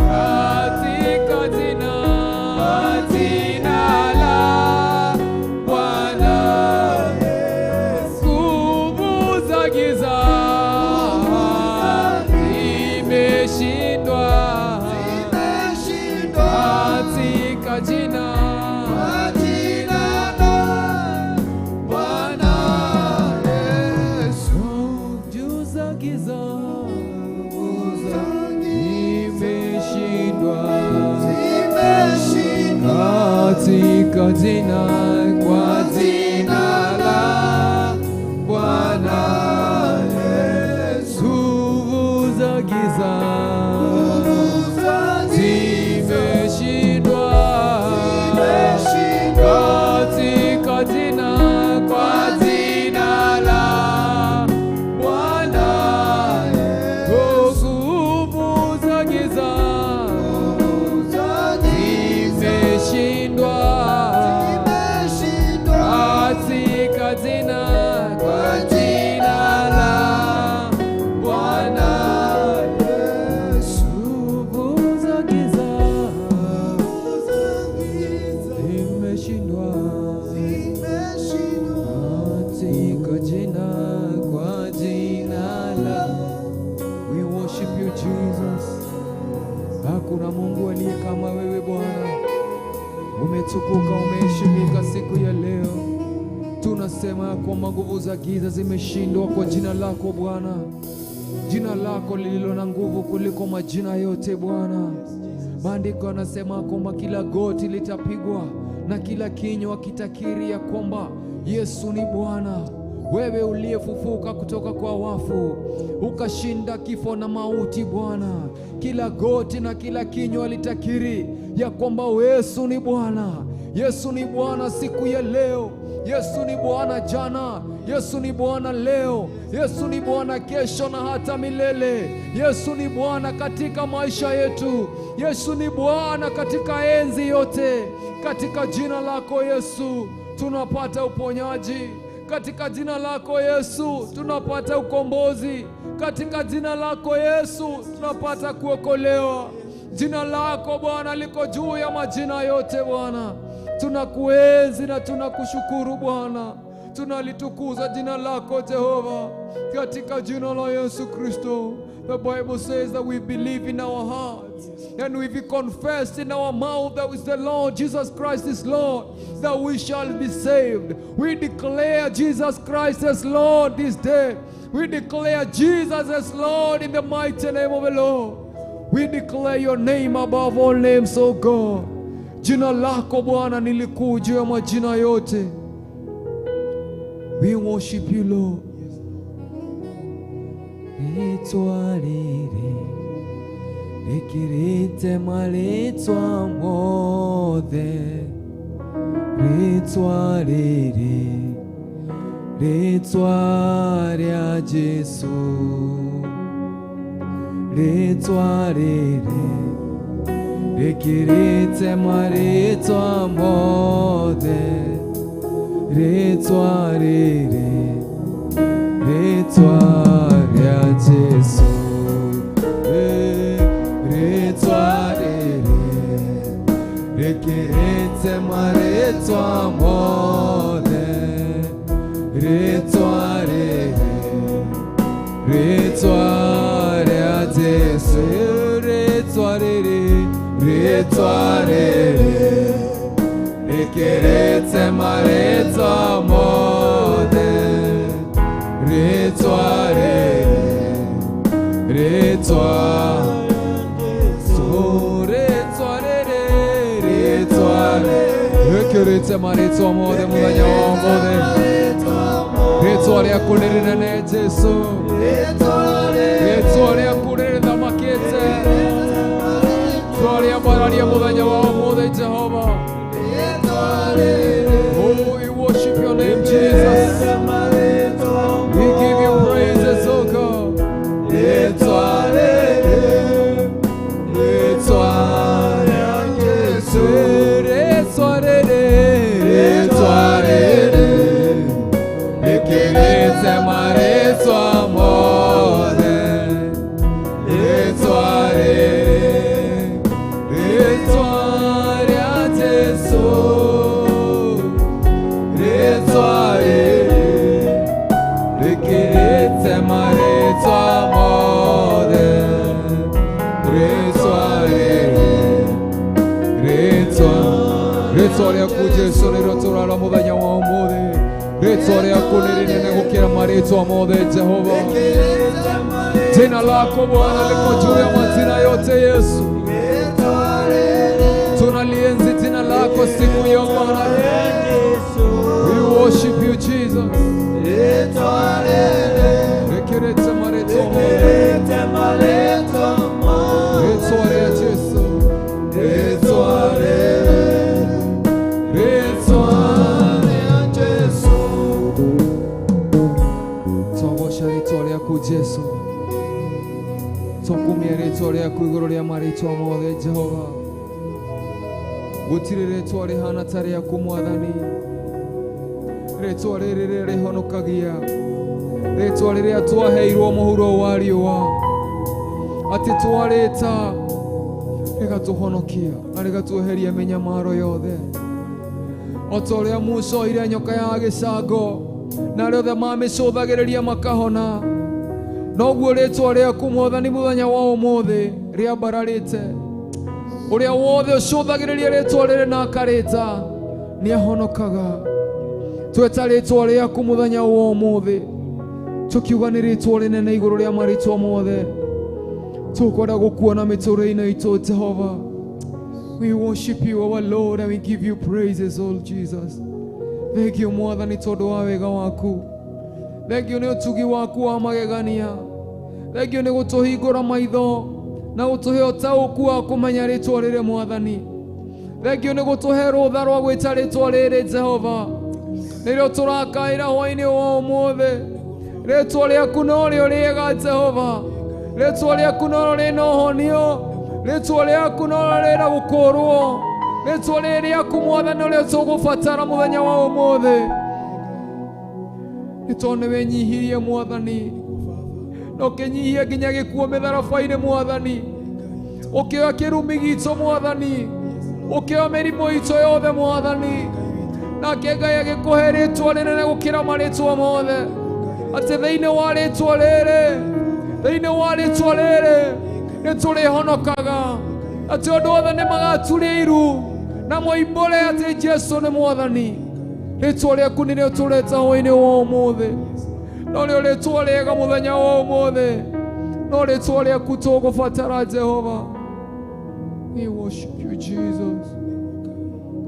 katika jina la Bwana. Nguvu za giza zimeshindwa katika jina Bwana Yesu. Nguvu za giza zimeshindwa katika jina, kwa jina la Bwana Yesu. Nguvu za giza zimeshindwa katika jina, kwa jina la Bwana. Nguvu za giza zimeshindwa katika jina, kwa jina la Bwana Yesu. Nguvu za giza zimeshindwa katika jina, kwa jina la. We worship you, Jesus. Hakuna Mungu aliye kama wewe, Bwana. Umetukuka, umeheshimika siku ya leo. Tunasema ya kwamba nguvu za giza zimeshindwa kwa jina lako, Bwana, jina lako lililo na nguvu kuliko majina yote, Bwana. Maandiko yanasema kwamba kila goti litapigwa na kila kinywa kitakiri ya kwamba Yesu ni Bwana. Wewe uliyefufuka kutoka kwa wafu, ukashinda kifo na mauti, Bwana, kila goti na kila kinywa litakiri ya kwamba Yesu ni Bwana. Yesu ni Bwana siku ya leo. Yesu ni Bwana jana, Yesu ni Bwana leo, Yesu ni Bwana kesho na hata milele. Yesu ni Bwana katika maisha yetu, Yesu ni Bwana katika enzi yote. Katika jina lako, Yesu, tunapata uponyaji. Katika jina lako, Yesu, tunapata ukombozi. Katika jina lako, Yesu, tunapata kuokolewa. Jina lako, Bwana, liko juu ya majina yote, Bwana. Tunakuenzi na tunakushukuru, Bwana. Tunalitukuza jina lako, Jehova, katika jina la Yesu Kristo. The Bible says that we believe in our hearts and we confess in our mouth that is the Lord Jesus Christ is Lord, that we shall be saved. We declare Jesus Christ as Lord this day. We declare Jesus as Lord in the mighty name of the Lord. We declare your name above all names, O God. Jina lako, Bwana, ni likuu juu ya majina yote. We worship you, Lord. Rĩtwa rĩrĩ rĩkĩrĩte marĩtwa mothe, rĩtwa rĩrĩ, rĩtwa rĩa Jesu, rĩtwa rĩrĩ rĩkĩrĩte marĩtwa mothe, rĩtwa rĩrĩ, rĩtwa rĩa Jesu. Eh, rĩtwa rĩrĩ rĩkĩrĩte marĩtwa mothe, rĩtwa rĩrĩ, rĩtwa rĩa Jesu, rĩtwa rĩrĩ, rĩtwa rĩrĩ rĩkĩrĩte marĩtwa mothe, rĩtwa rĩrĩ, rĩtwa Rĩtwa rĩtwa rĩrĩ rĩtwa rĩkĩrĩte marĩtwa mothe mũthenya wa ũmũthĩ. Rĩtwa rĩaku nĩ rĩnene Jesũ, rĩtwa rĩaku nĩrĩthamakĩte. Twariambararia mũthenya wa ũmũthĩ Jehova. Oh, we worship your name, Jesus. We give you praises, oh God. Rĩtwa rĩrĩ, rĩtwa rĩa Jesũ, rĩtwa rĩrĩ, rĩtwa rĩrĩ, rĩkĩrĩte marĩtwa mothe. Rĩtwa rĩrĩ, rĩtwa rĩa Jesũ, rĩtwa rĩrĩ, rĩkĩrĩte marĩtwa mothe. Rĩtwa rĩrĩ, rĩtwa rĩtwa rĩaku Jesũ nĩrĩo tũrara mũthenya wa ũmũthĩ. Rĩtwa rĩaku nĩ rĩnene gũkĩra marĩtwa mothe Jehova. Jina lako Bwana liko juu ya majina yote Yesu. Tunalienzi jina lako siku ya Bwana. We worship you, Jesus. Rĩkĩrĩte marĩtwa mothe. Rĩtwa rĩa Jesũ. Rĩtwa rĩrĩ, rĩtwa rĩa Jesũ. Twagoca rĩtwa rĩaku Jesũ. Twakumia rĩtwa rĩaku igũrũ rĩa marĩtwa mothe Jehova. Gũtirĩ rĩtwa rĩhana ta rĩaku Mwathani. Rĩtwa rĩrĩ rĩrĩa rĩhonokagia, rĩtwa rĩrĩa twaheirwo mũhuro wa riũa, atĩ twarĩta rĩgatũhonokia na rĩgatweheria mĩnyamaro yothe. O ta ũrĩa Musa oire nyoka ya gĩcango na arĩa othe mamĩcũthagĩrĩria makahona, noguo rĩtwa rĩaku Mwathani mũthenya wa ũmũthĩ rĩambararĩte. Ũrĩa wothe ũcũthagĩrĩria rĩtwa rĩrĩ na akarĩta nĩahonokaga. Tweta rĩtwa rĩaku mũthenya wa ũmũthĩ, tũkiuga nĩ rĩtwa rĩnene igũrũ rĩa marĩtwa mothe. Tũkwenda gũkuona mĩtũrĩre-inĩ itũ Jehova. We worship you, our Lord, and we give you praises, oh Jesus. Thank you, Mwathani, tondũ wa wega waku. Thank you nĩ ũtugi waku wa magegania. Thank you nĩ gũtũhingũra maitho na gũtũhe ũtaũku wa kũmenya rĩtwa rĩrĩ Mwathani. Thank you nĩ gũtũhe rũtha rwa gwĩta rĩtwa rĩrĩ Jehova. Nĩrĩo tũrakaĩra hwaĩ-inĩ wa ũmũthĩ. Rĩtwa rĩaku norĩo rĩega Jehova. Rĩtwa rĩaku norĩo rĩna ũhonio. Rĩtwa rĩaku norĩo rĩna gũkũrwo. Rĩtwa rĩrĩ rĩaku Mwathani ũrĩa tũgũbatara mũthenya wa ũmũthĩ. Nĩ tondũ nĩ wĩnyihirie Mwathani, na ũkĩnyihia nginya gĩkuũ mĩtharaba-inĩ Mwathani. Ũkĩoya kĩrumi gitũ Mwathani, ũkĩoya mĩrimũ itũ yothe Mwathani. Nake Ngai agĩkũhe rĩtwa rĩnene gũkĩra marĩtwa mothe, atĩ thĩinĩ wa rĩtwa rĩrĩ, thĩinĩ wa rĩtwa rĩrĩ nĩ tũrĩhonokaga, atĩ andũ othe nĩ magaturia iru na moimbũre atĩ Jesũ nĩ Mwathani. Rĩtwa rĩaku nĩrĩo tũreta hwaĩ-inĩ wa ũmũthĩ, norĩo rĩtwa rĩega mũthenya wa ũmũthĩ, no rĩtwa rĩaku tũgũbatara Jehova. We worship you, Jesus.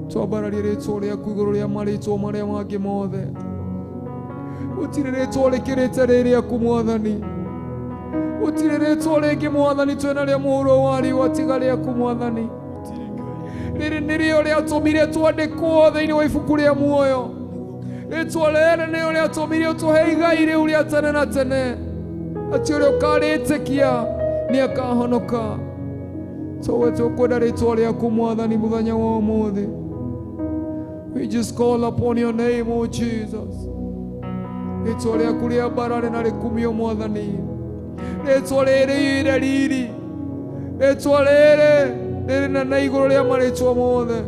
Twambararie rĩtwa rĩaku igũrũ rĩa marĩtwa marĩa mangĩ mothe. Gũtirĩ rĩtwa rĩkĩrĩte rĩrĩ rĩaku Mwathani. Gũtirĩ rĩtwa rĩngĩ Mwathani twĩna rĩa mũhuro wa riũa tiga rĩaku Mwathani. Rĩrĩ nĩrĩo rĩatũmire twandĩkwo thĩinĩ wa ibuku rĩa muoyo. Rĩtwa rĩrĩ nĩrĩo rĩatũmire ũtũhe igai rĩu rĩa tene na tene, atĩ ũrĩa ũkarĩtĩkia nĩakahonoka. Towe tũkwenda rĩtwa rĩaku Mwathani mũthenya wa ũmũthĩ. We just call upon your name, oh Jesus. Rĩtwa rĩaku rĩambarare na rĩkumio Mwathani. Rĩtwa rĩrĩ rĩire riri, rĩtwa rĩrĩ rĩrĩ nene igũrũ rĩa marĩtwa mothe.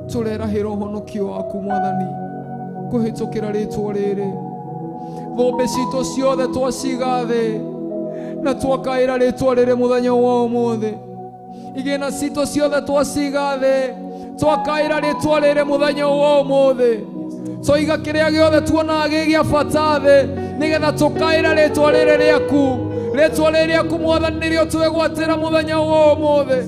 Tũrerahĩra ũhonokio waku Mwathani kũhĩtũkĩra rĩtwa rĩrĩ. Thũmbĩ citũ ciothe twaciga thĩ na twakaĩra rĩtwa rĩrĩ mũthenya wa ũmũthĩ. Igĩna citũ ciothe twaciga thĩ, twakaĩra rĩtwa rĩrĩ mũthenya wa ũmũthĩ. Twoiga kĩrĩa gĩothe tuonaga gĩ gĩa bata thĩ, nĩgetha tũkaĩra rĩtwa rĩrĩ rĩaku. Rĩtwa rĩrĩ rĩaku Mwathani nĩrĩo twegwatĩra mũthenya wa ũmũthĩ.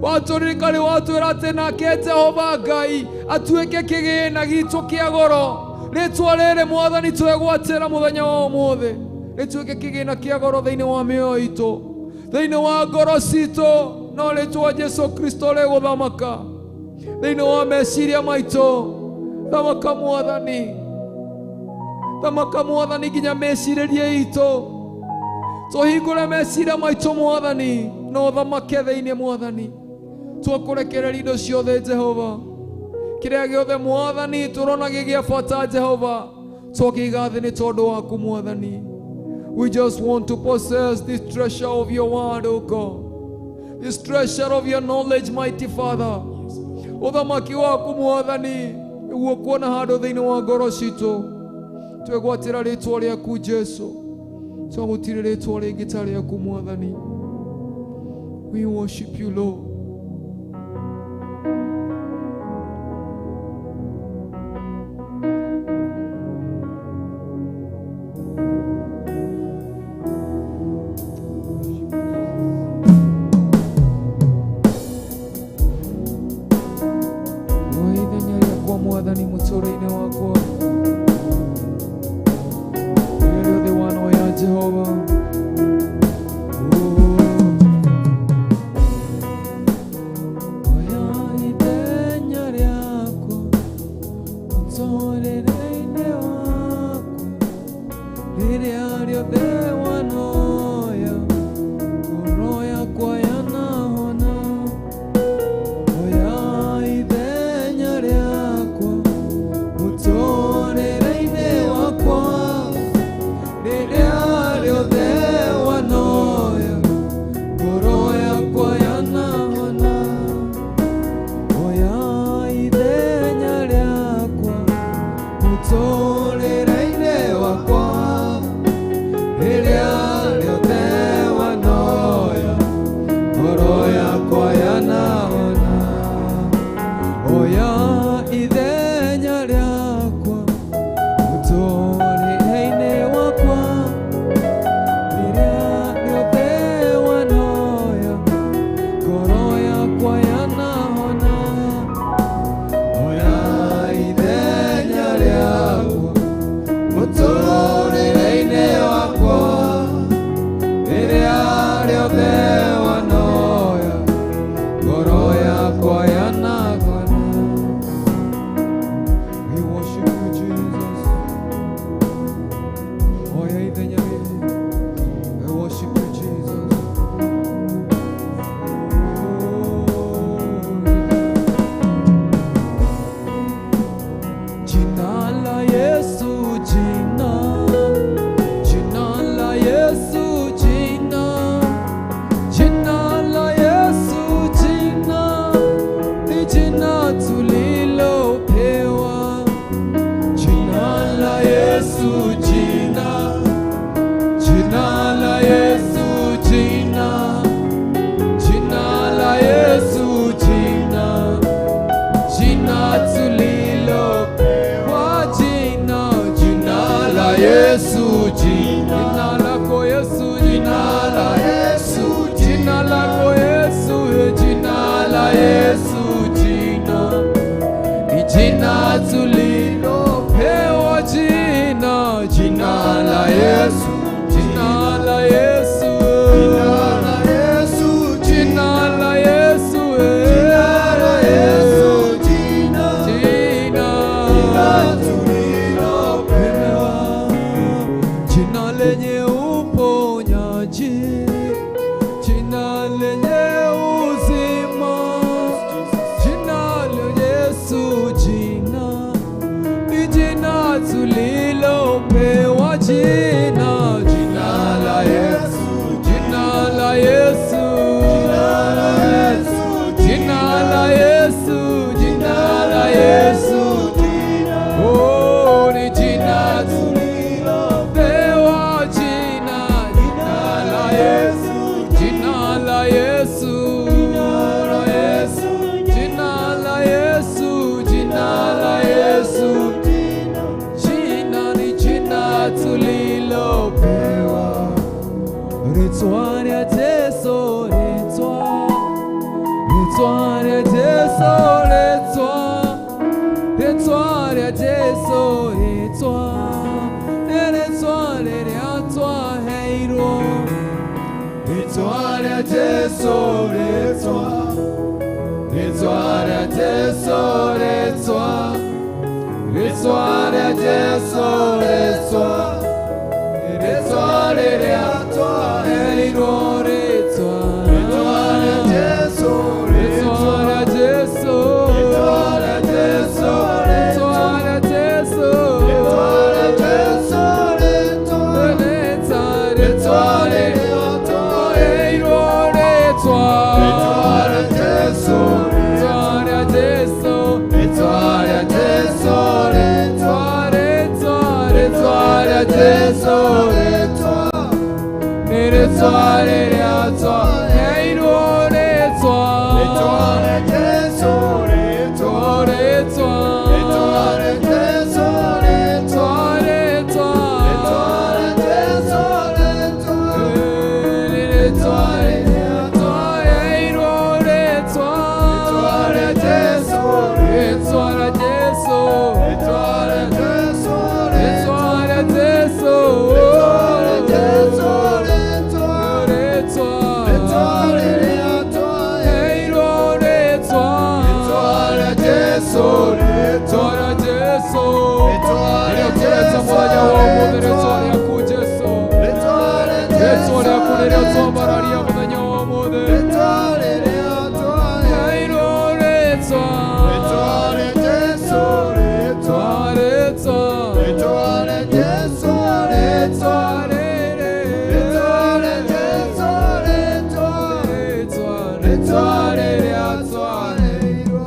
Watũririkani watwĩra atĩ nake Jehova Ngai atuĩke kĩgĩna gitũ kĩa goro. Rĩtwa rĩrĩ Mwathani twegwatĩra mũthenya wa ũmũthĩ rĩtuĩke kĩgĩna kĩa goro thĩinĩ wa mĩoyo itũ, thĩinĩ wa ngoro citũ, no rĩtwa Jesu Kristo rĩgũthamaka thĩinĩ wa meciria maitũ. Thamaka Mwathani, thamaka Mwathani nginya mecirĩrie itũ. Tũhingũre meciria maitũ Mwathani, no thamake thĩinĩ Mwathani. Twakũrekereria indo ciothe Jehova, kĩrĩa gĩothe Mwathani tũrona gĩ gĩa bata Jehova, twakĩiga thĩ nĩ tondũ waku Mwathani. We just want to possess this treasure of your word, O God, this treasure of your knowledge, mighty Father. Ũthamaki waku Mwathani nĩguo kuona handũ thĩinĩ wa ngoro citũ. Twegwatĩra rĩtwa rĩaku Jesu, twagũtirĩ rĩtwa rĩngĩ ta rĩaku Mwathani. We worship you, Lord. Oya ithenya rĩakwa Mwathani mũtũũrĩre-inĩ wakwa, rĩrĩa rĩothe wanoya Jehova. Oya ithenya rĩakwa mũtũũrĩre-inĩ wakwa, rĩrĩa rĩothe wanoya ngoro yakwa yanahona. Oya ithenya rĩakwa mũtũũrĩre-inĩ wakwa, rĩrĩa rĩothe wanoya ngoro yakwa yanahona. Oya ithenya rĩakwa mũtũũrĩre-inĩ wakwa, rĩrĩa rĩothe wanoya ngoro yakwa yanahona. Oya ithenya rĩakwa mũtũũrĩre-inĩ wakwa, rĩrĩa rĩothe wanoya ngoro yakwa yanahona. Oya ithenya rĩakwa mũtũũrĩre-inĩ wakwa, rĩrĩa rĩothe wanoya ngoro yakwa yanahona. We worship you, Jesus. Oya ithenya rĩrĩ. We worship you, Jesus. Jina la Yesu, jina, jina la Yesu, jina, jina la Yesu, jina, ni jina tulilopewa. Jina la Yesu, jina, jina la Yesu, jina, jina la Yesu, jina, jina tulilopewa, jina, jina la Yesu, jina, jina lako Yesu, jina la Yesu, jina lako Yesu, jina la Yesu, jina, ni jina tulilopewa, jina, jina la Yesu, jina la Yesu, Jina la Yesu, jina la Yesu, jina la Yesu, jina, jina, jina tulilopewa. Jina lenye uponyaji, jina lenye uzima, jina la Yesu, jina ni jina tulilopewa, jina, jina la Yesu, jina la Yesu, Jina la Yesu, jina la Yesu, jina la Yesu, jina oh, ni jina tulilopewa. tulilopewa, jina, jina la Yesu. Rĩtwa rĩa Jesũ, rĩtwa, rĩtwa rĩa Jesũ, rĩtwa, rĩtwa rĩa Jesũ, rĩtwa, nĩ rĩtwa rĩrĩa twaheirwo. Rĩtwa rĩa Jesũ, rĩtwa, rĩtwa rĩa Jesũ, rĩtwa, rĩtwa rĩa Jesũ, rĩtwa, rĩtwa rĩrĩa twaheirwo, Rĩtwa, rĩtwa rĩa Jesũ, rĩtwa rĩa Jesũ, rĩtwa rĩa Jesũ, rĩtwa rĩa Jesũ, rĩtwa rĩa Jesũ, rĩtwa, rĩtwa, rĩtwa rĩtwa rĩrĩa twaheirwo, rĩtwa, rĩtwa rĩa Jesũ, rĩtwa rĩa Jesũ, rĩtwa rĩa Jesũ, rĩtwa, rĩtwa, rĩtwa rĩa Jesũ, rĩtwa, nĩ rĩtwa rĩrĩa twaheirwo, rĩtwa, rĩtwa rĩa Jesũ, rĩtwa, rĩtwa, rĩtwa rĩa Jesũ, rĩtwa, rĩtwa, rĩtwa rĩa Jesũ, rĩtwa, rĩtwa rĩrĩa twaheirwo, rĩtwa, rĩtwa rĩa Jesũ, rĩtwa rĩa Jesũ, rĩtwa rĩa Jesũ, rĩtwa rĩa Jesũ, rĩtwa rĩa Jesũ, rĩtwa, rĩtwa, rĩtwa rĩrĩa twaheirwo, twaheirwo, rĩtwa, rĩtwa rĩa Jesũ, rĩtwa rĩtwa, rĩa Jesũ, rĩtwa rĩa rĩrĩa tũreta Jesũ, mũthenya wa ũmũthĩ, rĩtwa rĩtwa, rĩaku Jesũ, rĩtwa rĩa rĩtwa Jesũ, rĩaku rĩrĩa rĩtwa, twambararia mũthenya wa ũmũthĩ, rĩtwa rĩrĩa twaheirwo, rĩtwa, rĩtwa rĩa Jesũ, rĩtwa, rĩtwa, rĩtwa rĩa Jesũ, rĩtwa, rĩrĩ, rĩtwa rĩa Jesũ, rĩtwa, rĩtwa, rĩtwa rĩrĩa twaheirwo.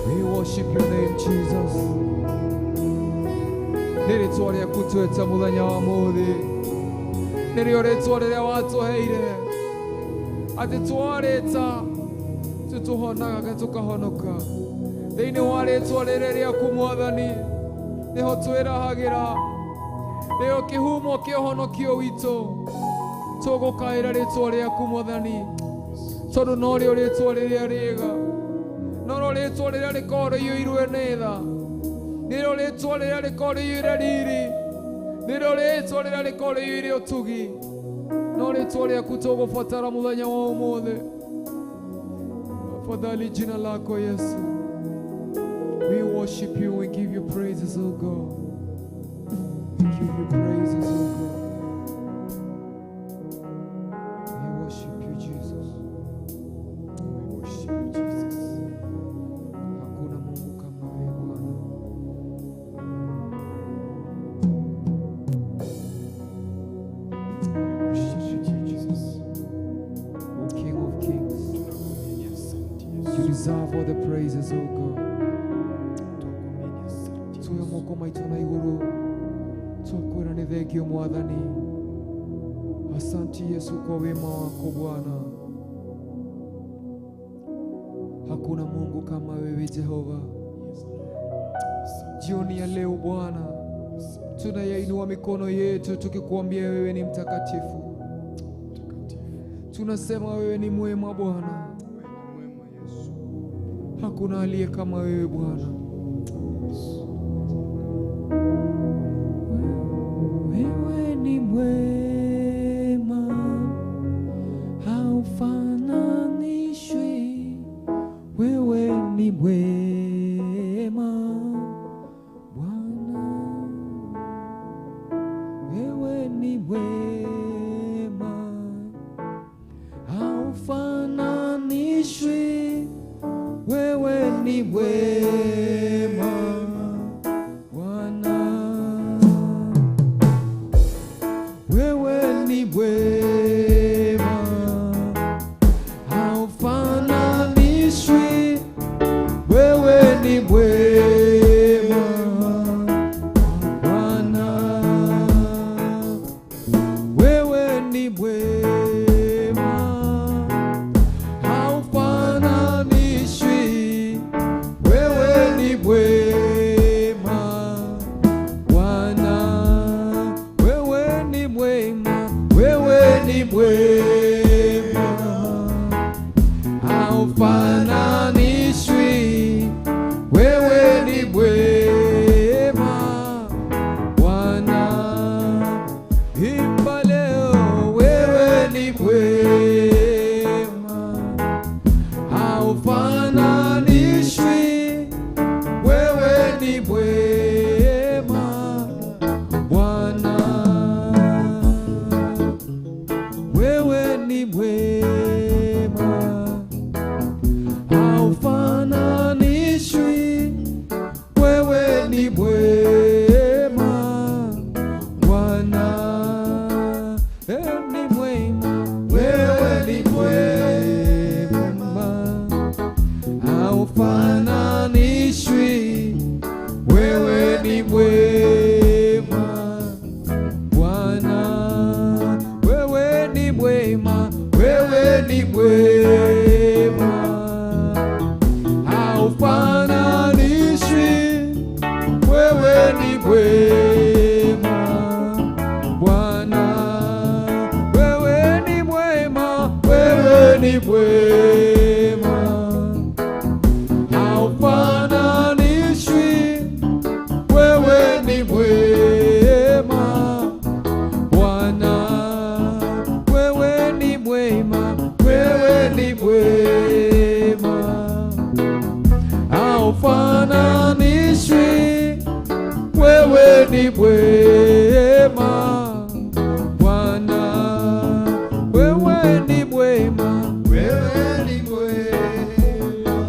We worship your name, Jesus. Nĩ rĩtwa rĩaku tweta mũthenya wa mũthĩ, nĩrĩo rĩtwa rĩrĩa watũheire atĩ twarĩta tũtũhonaga tũkahonoka. Thĩinĩ wa rĩtwa rĩrĩ rĩaku Mwathani nĩho twĩrahagĩra, nĩho kĩhumo kĩa ũhonokio witũ. Tũgũkaĩra rĩtwa rĩaku Mwathani, tondũ norĩo rĩtwa rĩrĩa rĩega, norĩo rĩtwa rĩrĩa rĩkoragwo rĩiyũirwo nĩ tha, nĩrĩo rĩtwa rĩrĩa rĩkoragwo rĩiyũire riri, nĩrĩo rĩtwa rĩrĩa rĩkoragwo rĩiyũire ũtugi. No rĩtwa rĩaku tũgũbatara mũthenya wa ũmũthĩ. Afadhali jina lako Yesu. We worship you, we give you praises, O God. We give you praises, O God. We worship you, Jesus. We worship you, Jesus. Hakuna Mungu kama wewe Bwana. We worship you, Jesus. O King of Kings, Tunakuambia asante Yesu. you deserve all the praises, O God. Tunakuambia asante Tuoye Yesu. moko maitũ na igũrũ, twakwĩra nĩ thengio Mwathani. Asanti Yesu kwa wema wako Bwana. Hakuna Mungu kama wewe Jehova. Yes, Lord. Jioni ya leo Bwana, tunayainua mikono yetu tukikuambia wewe ni mtakatifu. Mtakatifu. Tunasema wewe ni mwema Bwana, Wewe ni mwema Yesu. hakuna aliye kama wewe Bwana. Wewe ni mwema, haufananishwi. Wewe ni mwema Bwana, wewe ni mwema, haufananishwi. Wewe ni mwema Bwana, wewe ni mwema, haufananishwi. Wewe ni mwema Bwana, wewe ni mwema, haufananishwi. Wewe ni mwema Bwana, wewe ni mwema, wewe ni mwema. wewe ni mwema, haufananishwi, wewe ni mwema Bwana, ni mwema, wewe ni mwema, haufananishwi, wewe ni mwema Bwana, wewe ni mwema, wewe ni mwema, haufananishwi, wewe ni mwema Bwana, wewe ni mwema, wewe ni mwema, haufananishwi, wewe ni mwema Bwana, wewe ni mwema, wewe ni mwema, haufananishwi, wewe ni mwema Bwana, wewe ni mwema, Wewe ni mwema,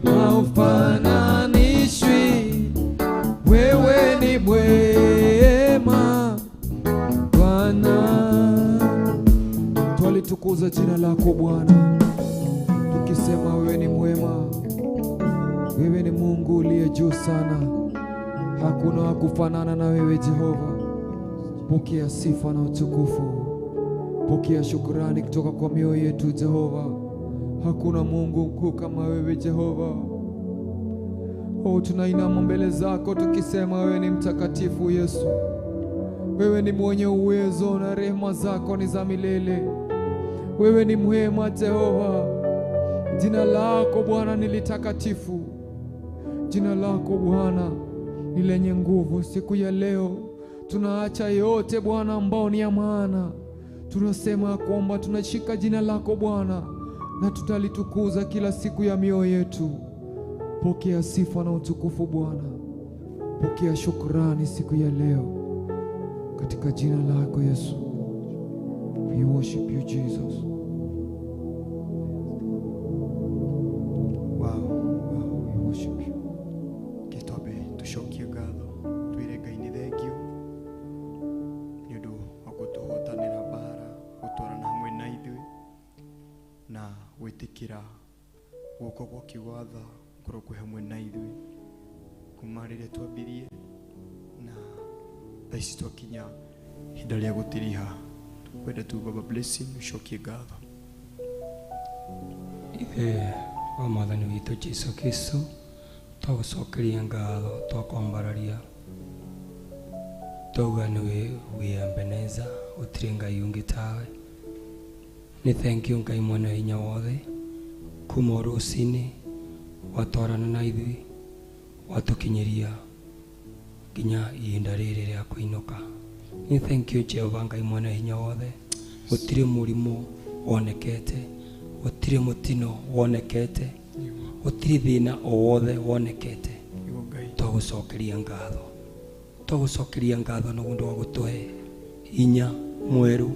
haufananishwi, wewe ni mwema Bwana. Twalitukuza jina lako Bwana, tukisema wewe ni mwema, wewe ni Mungu uliye juu sana, hakuna wa kufanana na wewe Jehova. Pokea sifa na utukufu, pokea shukrani kutoka kwa mioyo yetu Jehova. Hakuna Mungu mkuu kama wewe Jehova. Oh, tunainama mbele zako tukisema wewe ni mtakatifu Yesu, wewe ni mwenye uwezo na rehema zako ni za milele. Wewe ni mwema Jehova, jina lako Bwana ni litakatifu, jina lako Bwana ni lenye nguvu. Siku ya leo tunaacha yote Bwana ambao ni ya maana, tunasema kwamba tunashika jina lako Bwana na tutalitukuza kila siku ya mioyo yetu. Pokea sifa na utukufu Bwana, pokea shukrani siku ya leo katika jina lako Yesu. We worship you Jesus. Wow, wow. We worship you. Reke twambe tũcokie ngatho twĩre Ngai nĩ thengio nĩ ũndũ wa gũtũhotanĩra mbara gũtwarana hamwe na ithuĩ na gwĩtĩkĩra guoko gwake gwa tha gũkorwo kwĩ hamwe na ithuĩ kuma rĩrĩa twambirie na thaa ici twakinya ihinda rĩa gũtiriha. Tũkwenda tu Baba Blessing ũcokie ngatho. Ithe wa mwathani witũ Jesu Kristo, twagũcokeria ngatho, twakwambararia, twauga nĩwe wĩ Ebeneza, gũtirĩ Ngai ũngĩ tawe. Nĩ thank you Ngai mwene hinya wothe, kuma o rũcinĩ watwarana na ithuĩ, watũkinyĩria nginya ihinda rĩrĩ rĩa kũinũka. Nĩ thank you Jehova Ngai mwene hinya wothe, gũtirĩ mũrimũ wonekete, gũtirĩ mũtino wonekete, gũtirĩ thĩna o wothe wonekete. Nĩguo Ngai. Twagũcokeria ngatho, twagũcokeria ngatho nĩ ũndũ wa gũtũhe hinya mwerũ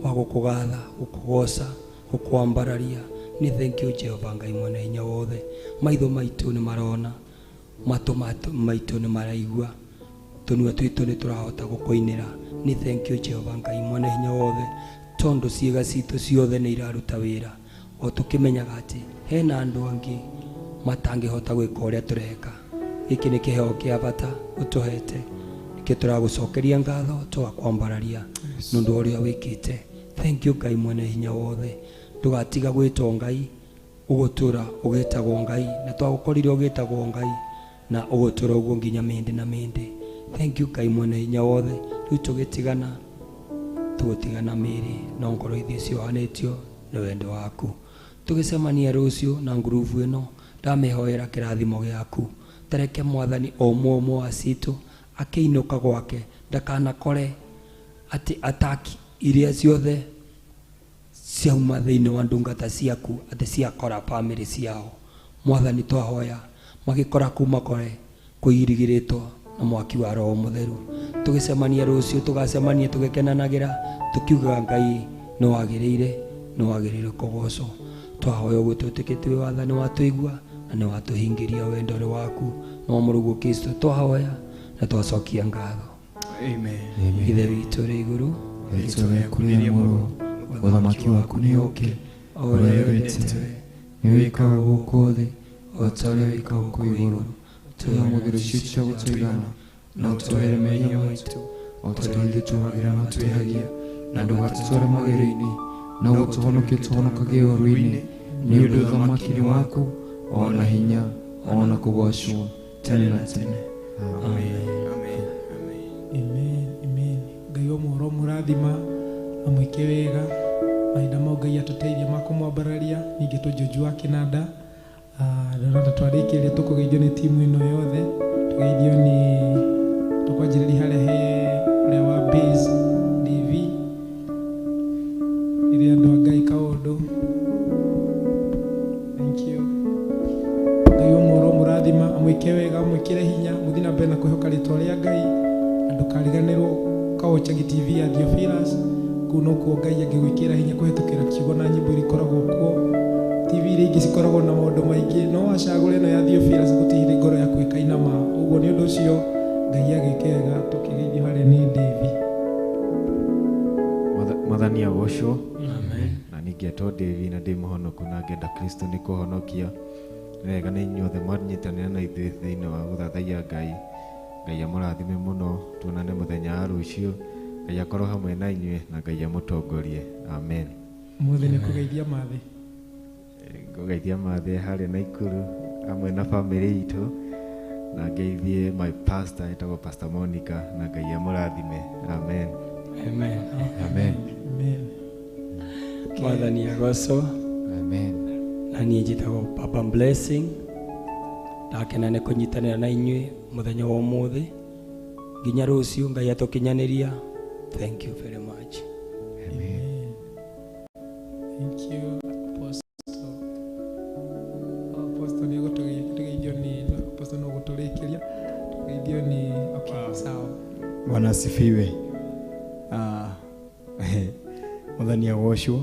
wa gũkũgatha, gũkũgoca, gũkwambararia. Nĩ thank you Jehova Ngai mwene hinya wothe. Maitho maitũ nĩ marona, matũ maitũ nĩ maraigua, tũnua twitũ nĩ tũrahota gũkũinĩra. Nĩ thank you Jehova Ngai mwene hinya wothe, tondũ ciĩga citũ ciothe nĩ iraruta wĩra, o tũkĩmenyaga atĩ hena andũ angĩ matangĩhota gwĩka ũrĩa tũreka. Gĩkĩ nĩ kĩheo kĩa bata ũtũhete, nĩkĩo tũragũcokeria ngatho, tũgakwambararia nĩ ũndũ wa ũrĩa wĩkĩte. Thank you Ngai mwene hinya wothe, ndũgatiga gwĩtwo Ngai, ũgũtũra ũgĩtagwo Ngai, na twagũkorire ũgĩtagwo Ngai na ũgũtũra ũguo nginya mĩndĩ na mĩndĩ. Thank you Ngai mwene hinya wothe. Rĩu tũgĩtigana, tũgũtigana mĩĩrĩ no ngoro ithuĩ ciohanĩtio nĩ wendo waku. Tũgĩcemania rũciũ na ngurubu ĩno, ndamĩhoera kĩrathimo gĩaku. Tareke mwathani o ũmwe ũmwe wa citũ akĩinũka gwake ndakanakore atĩ ataki iria ciothe ciauma thĩinĩ wa ndungata ciaku atĩ ciakora bamĩrĩ ciao. Mwathani twahoya magĩkora kuma kore kũirigĩrĩtwo Na mwaki wa Roho Mũtheru. Tũgĩcemania rũciũ, tũgacemania tũgĩkenanagĩra, tũkiugaga Ngai nĩ wagĩrĩire, nĩ wagĩrĩire kũgocwo. Twahoya ũguo twĩtĩkĩtie wathani watũigua na nĩ watũhingĩria wendo ũrĩ waku na wa Mũrũguo Kristo. Twahoya na twacokia ngatho. Amen. Ithe witũ ũrĩ igũrũ, Rĩĩtwa rĩaku rĩamũrwo, ũthamaki waku nĩ ũũke, o ũrĩa wendete we nĩ wĩkagwo gũkũ thĩ o ta ũrĩa wĩkagwo kũu igũrũ. Tũhe ũmũthĩ rũciũ cia gũtũigana, na ũtũohere mehia maitũ o ta ũrĩa ithuĩ tuohagĩra arĩa matwĩhagia, na ndũgatũtware magerio-inĩ, no ũtũhonokie tũhonokagie ũũru-inĩ, nĩ ũndũ ũthamaki nĩ waku, o na hinya, o na kũgoocwo tene na tene. Amen. Amen. Amen, amen. Ngai wa muhoro mũrathima na mwĩke wega mahinda mau Ngai atũteithia makũmwambararia ningĩ tũnjũnju wa kĩnanda. Ndĩrona ta twarĩkĩrĩria tũkũgeithio nĩ timu ĩno yothe, tũgeithio nĩ tũkwanjĩrĩria harĩa he ũrĩa wa base DV ĩrĩa andũ a Ngai kaũndũ. Thank you. Ngai wa muhoro mũrathima amwĩke wega, amwĩkĩre hinya, mũthiĩ na mbere na kwĩhoka rĩtwa rĩa Ngai na ndũkariganĩrwo kawochagi TV ya Theophilus. Kũu nokuo Ngai angĩgwĩkĩra hinya kũhetũkĩra kiugo na nyĩmbo iria ikoragwo kuo. TV iria ingĩ cikoragwo na maũndũ maingĩ, no wacagũra ĩno ya Theophilus gũtirĩ ngoro yaku ĩkainama. Ũguo nĩ ũndũ ũcio Ngai agĩke wega tũkĩgeithio harĩa nĩ Davy. Mwathani agocwo. Na ningĩetwo Davy na ndĩ mũhonoku na ngenda Kristo nĩ kũhonokia. Nĩ wega nĩ inyuothe mwanyitanĩra na ithuĩ thĩinĩ wa gũthathaiya Ngai. Ngai amũrathime mũno, tuonane mũthenya wa rũciũ. Ngai akorwo hamwe na inyuĩ na Ngai amũtongorie. Amen. Mũthĩ nĩ kũgeithia mathĩ. Ngũgeithia mathĩ harĩa Naikuru hamwe na famĩlĩ itũ, na ngeithie my pastor etagwo Pastor Monica, na Ngai amũrathime. Amen. Amen. Amen. Amen. Mwathani agocwo. Amen. Na niĩ njĩtagwo Papa Blessing. Ndakena nĩ kũnyitanĩra na inyuĩ mũthenya wa ũmũthĩ nginya rũciũ Ngai atũkinyanĩria. Thank you very much. Amen. Thank you, Apostle. Apostle nĩ gũtũgeithio nĩ Apostle no gũtũrĩkĩria. Tũgeithio nĩ okay, sawa. Bwana asifiwe. Mwathani agocwo.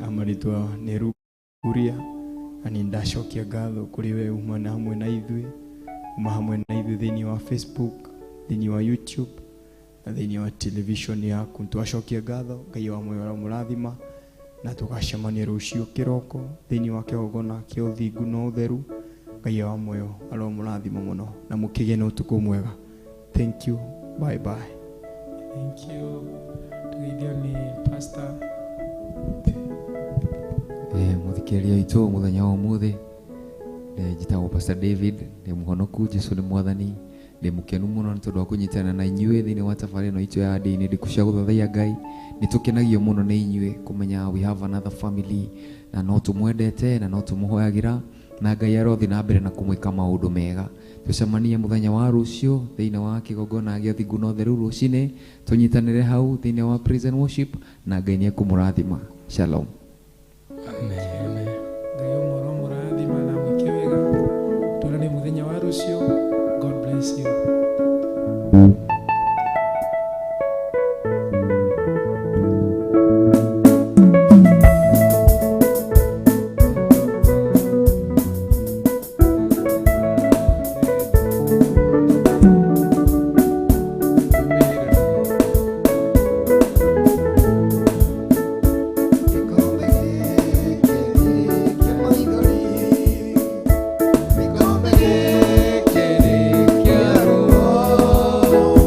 Amarĩtwa nĩ Ruria, na nĩ ndacokia ngatho kũrĩ we uma na hamwe na ithuĩ, uma hamwe na ithuĩ thĩinĩ wa Facebook, thĩinĩ wa YouTube na thĩinĩ wa television yaku. Nĩtwacokia ngatho, Ngai wa muoyo aramũrathima, na tũgacemania rũciũ kĩroko thĩinĩ wa kĩgongona kĩa ũthingu na ũtheru. Ngai wa muoyo aromũrathima mũno na mũkĩgĩe na ũtukũ mwega. Thank you. Bye bye. Thank you. Tũgeithio nĩ Pastor. Mũthikĩrĩria witũ mũthenya wa ũmũthĩ, njĩtagwo Pastor David, ndĩ mũhonoku, Jesũ nĩ mwathani. Ndĩ mũkenu mũno nĩ tondũ wa kũnyitana na inyuĩ thĩinĩ wa tabarĩra ĩno itũ ya ndini ndĩkũ cia gũthathaiya Ngai. Nĩ tũkenagio mũno nĩ inyuĩ kũmenya we have another family, na no tũmwendete na no tũmũhoyagĩra, na Ngai arothiĩ na mbere na kũmwĩka maũndũ mega. Tũcemanie mũthenya wa rũciũ thĩinĩ wa kĩgongona gĩa ũthingu na ũtheru rũcinĩ, tũnyitanĩre hau thĩinĩ wa praise and worship, na Ngai nĩ ekũmũrathima. Shalom. Amen. Ngai ũmwe mũrathima na mwĩke wega. Tuonane mũthenya wa rũciũ. God bless you. Gĩkĩrĩ kĩa ruo.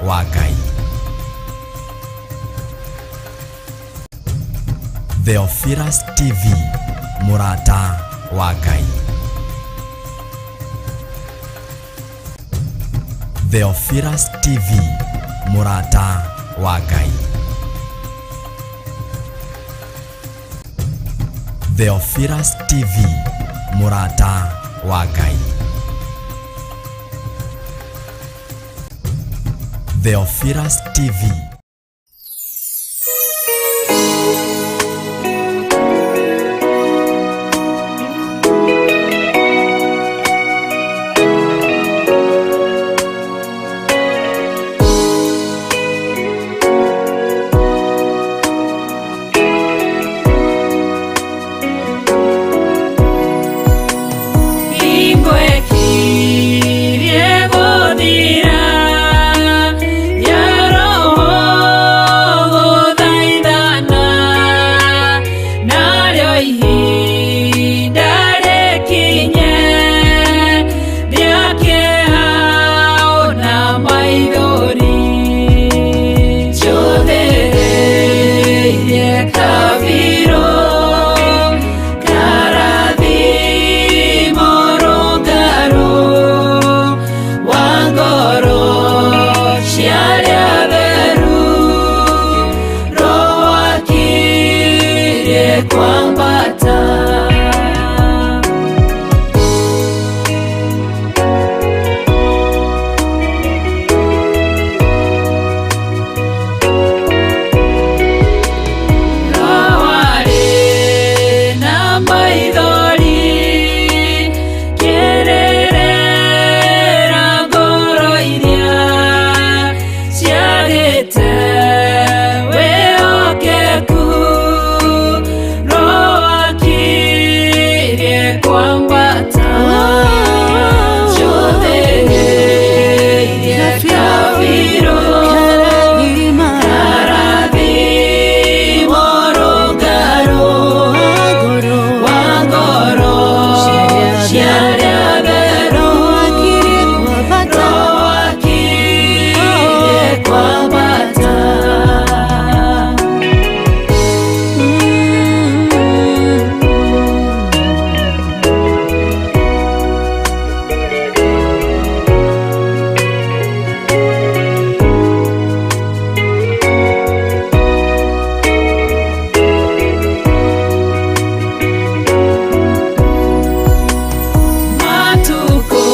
wa Ngai. Theophilus TV, mũrata wa Ngai. Theophilus TV, mũrata wa Ngai. Theophilus TV, mũrata wa Ngai. Theophilus TV. Ingwekirie gũthira ya roho gũthaithana narĩo ihinda rĩkinye rĩa kĩeha ona maithori njũthĩrĩirie kabirũ karathimo rũngarũ wa ngoro cia arĩa atheru Roho akirie kwambata. Roho na maithori kĩrĩrĩra ngoro iria ciagĩte wĩhokeku Roho akirie kwambata njũthĩrĩirie kabirũ karathimo rũngarũ wa ngoro cia arĩa atheru Roho akirie kwambata. Matukũ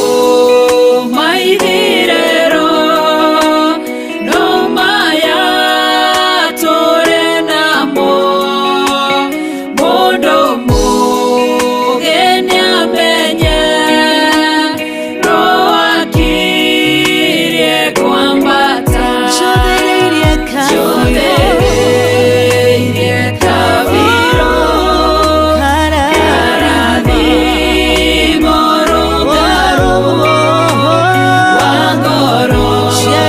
maithirĩro no maya tũrĩ namo mũndũ mũũgĩ nĩamenye Roho akirie kwambata njũthĩrĩirie kabirũ karathimo rũngarũ wa ngoro cia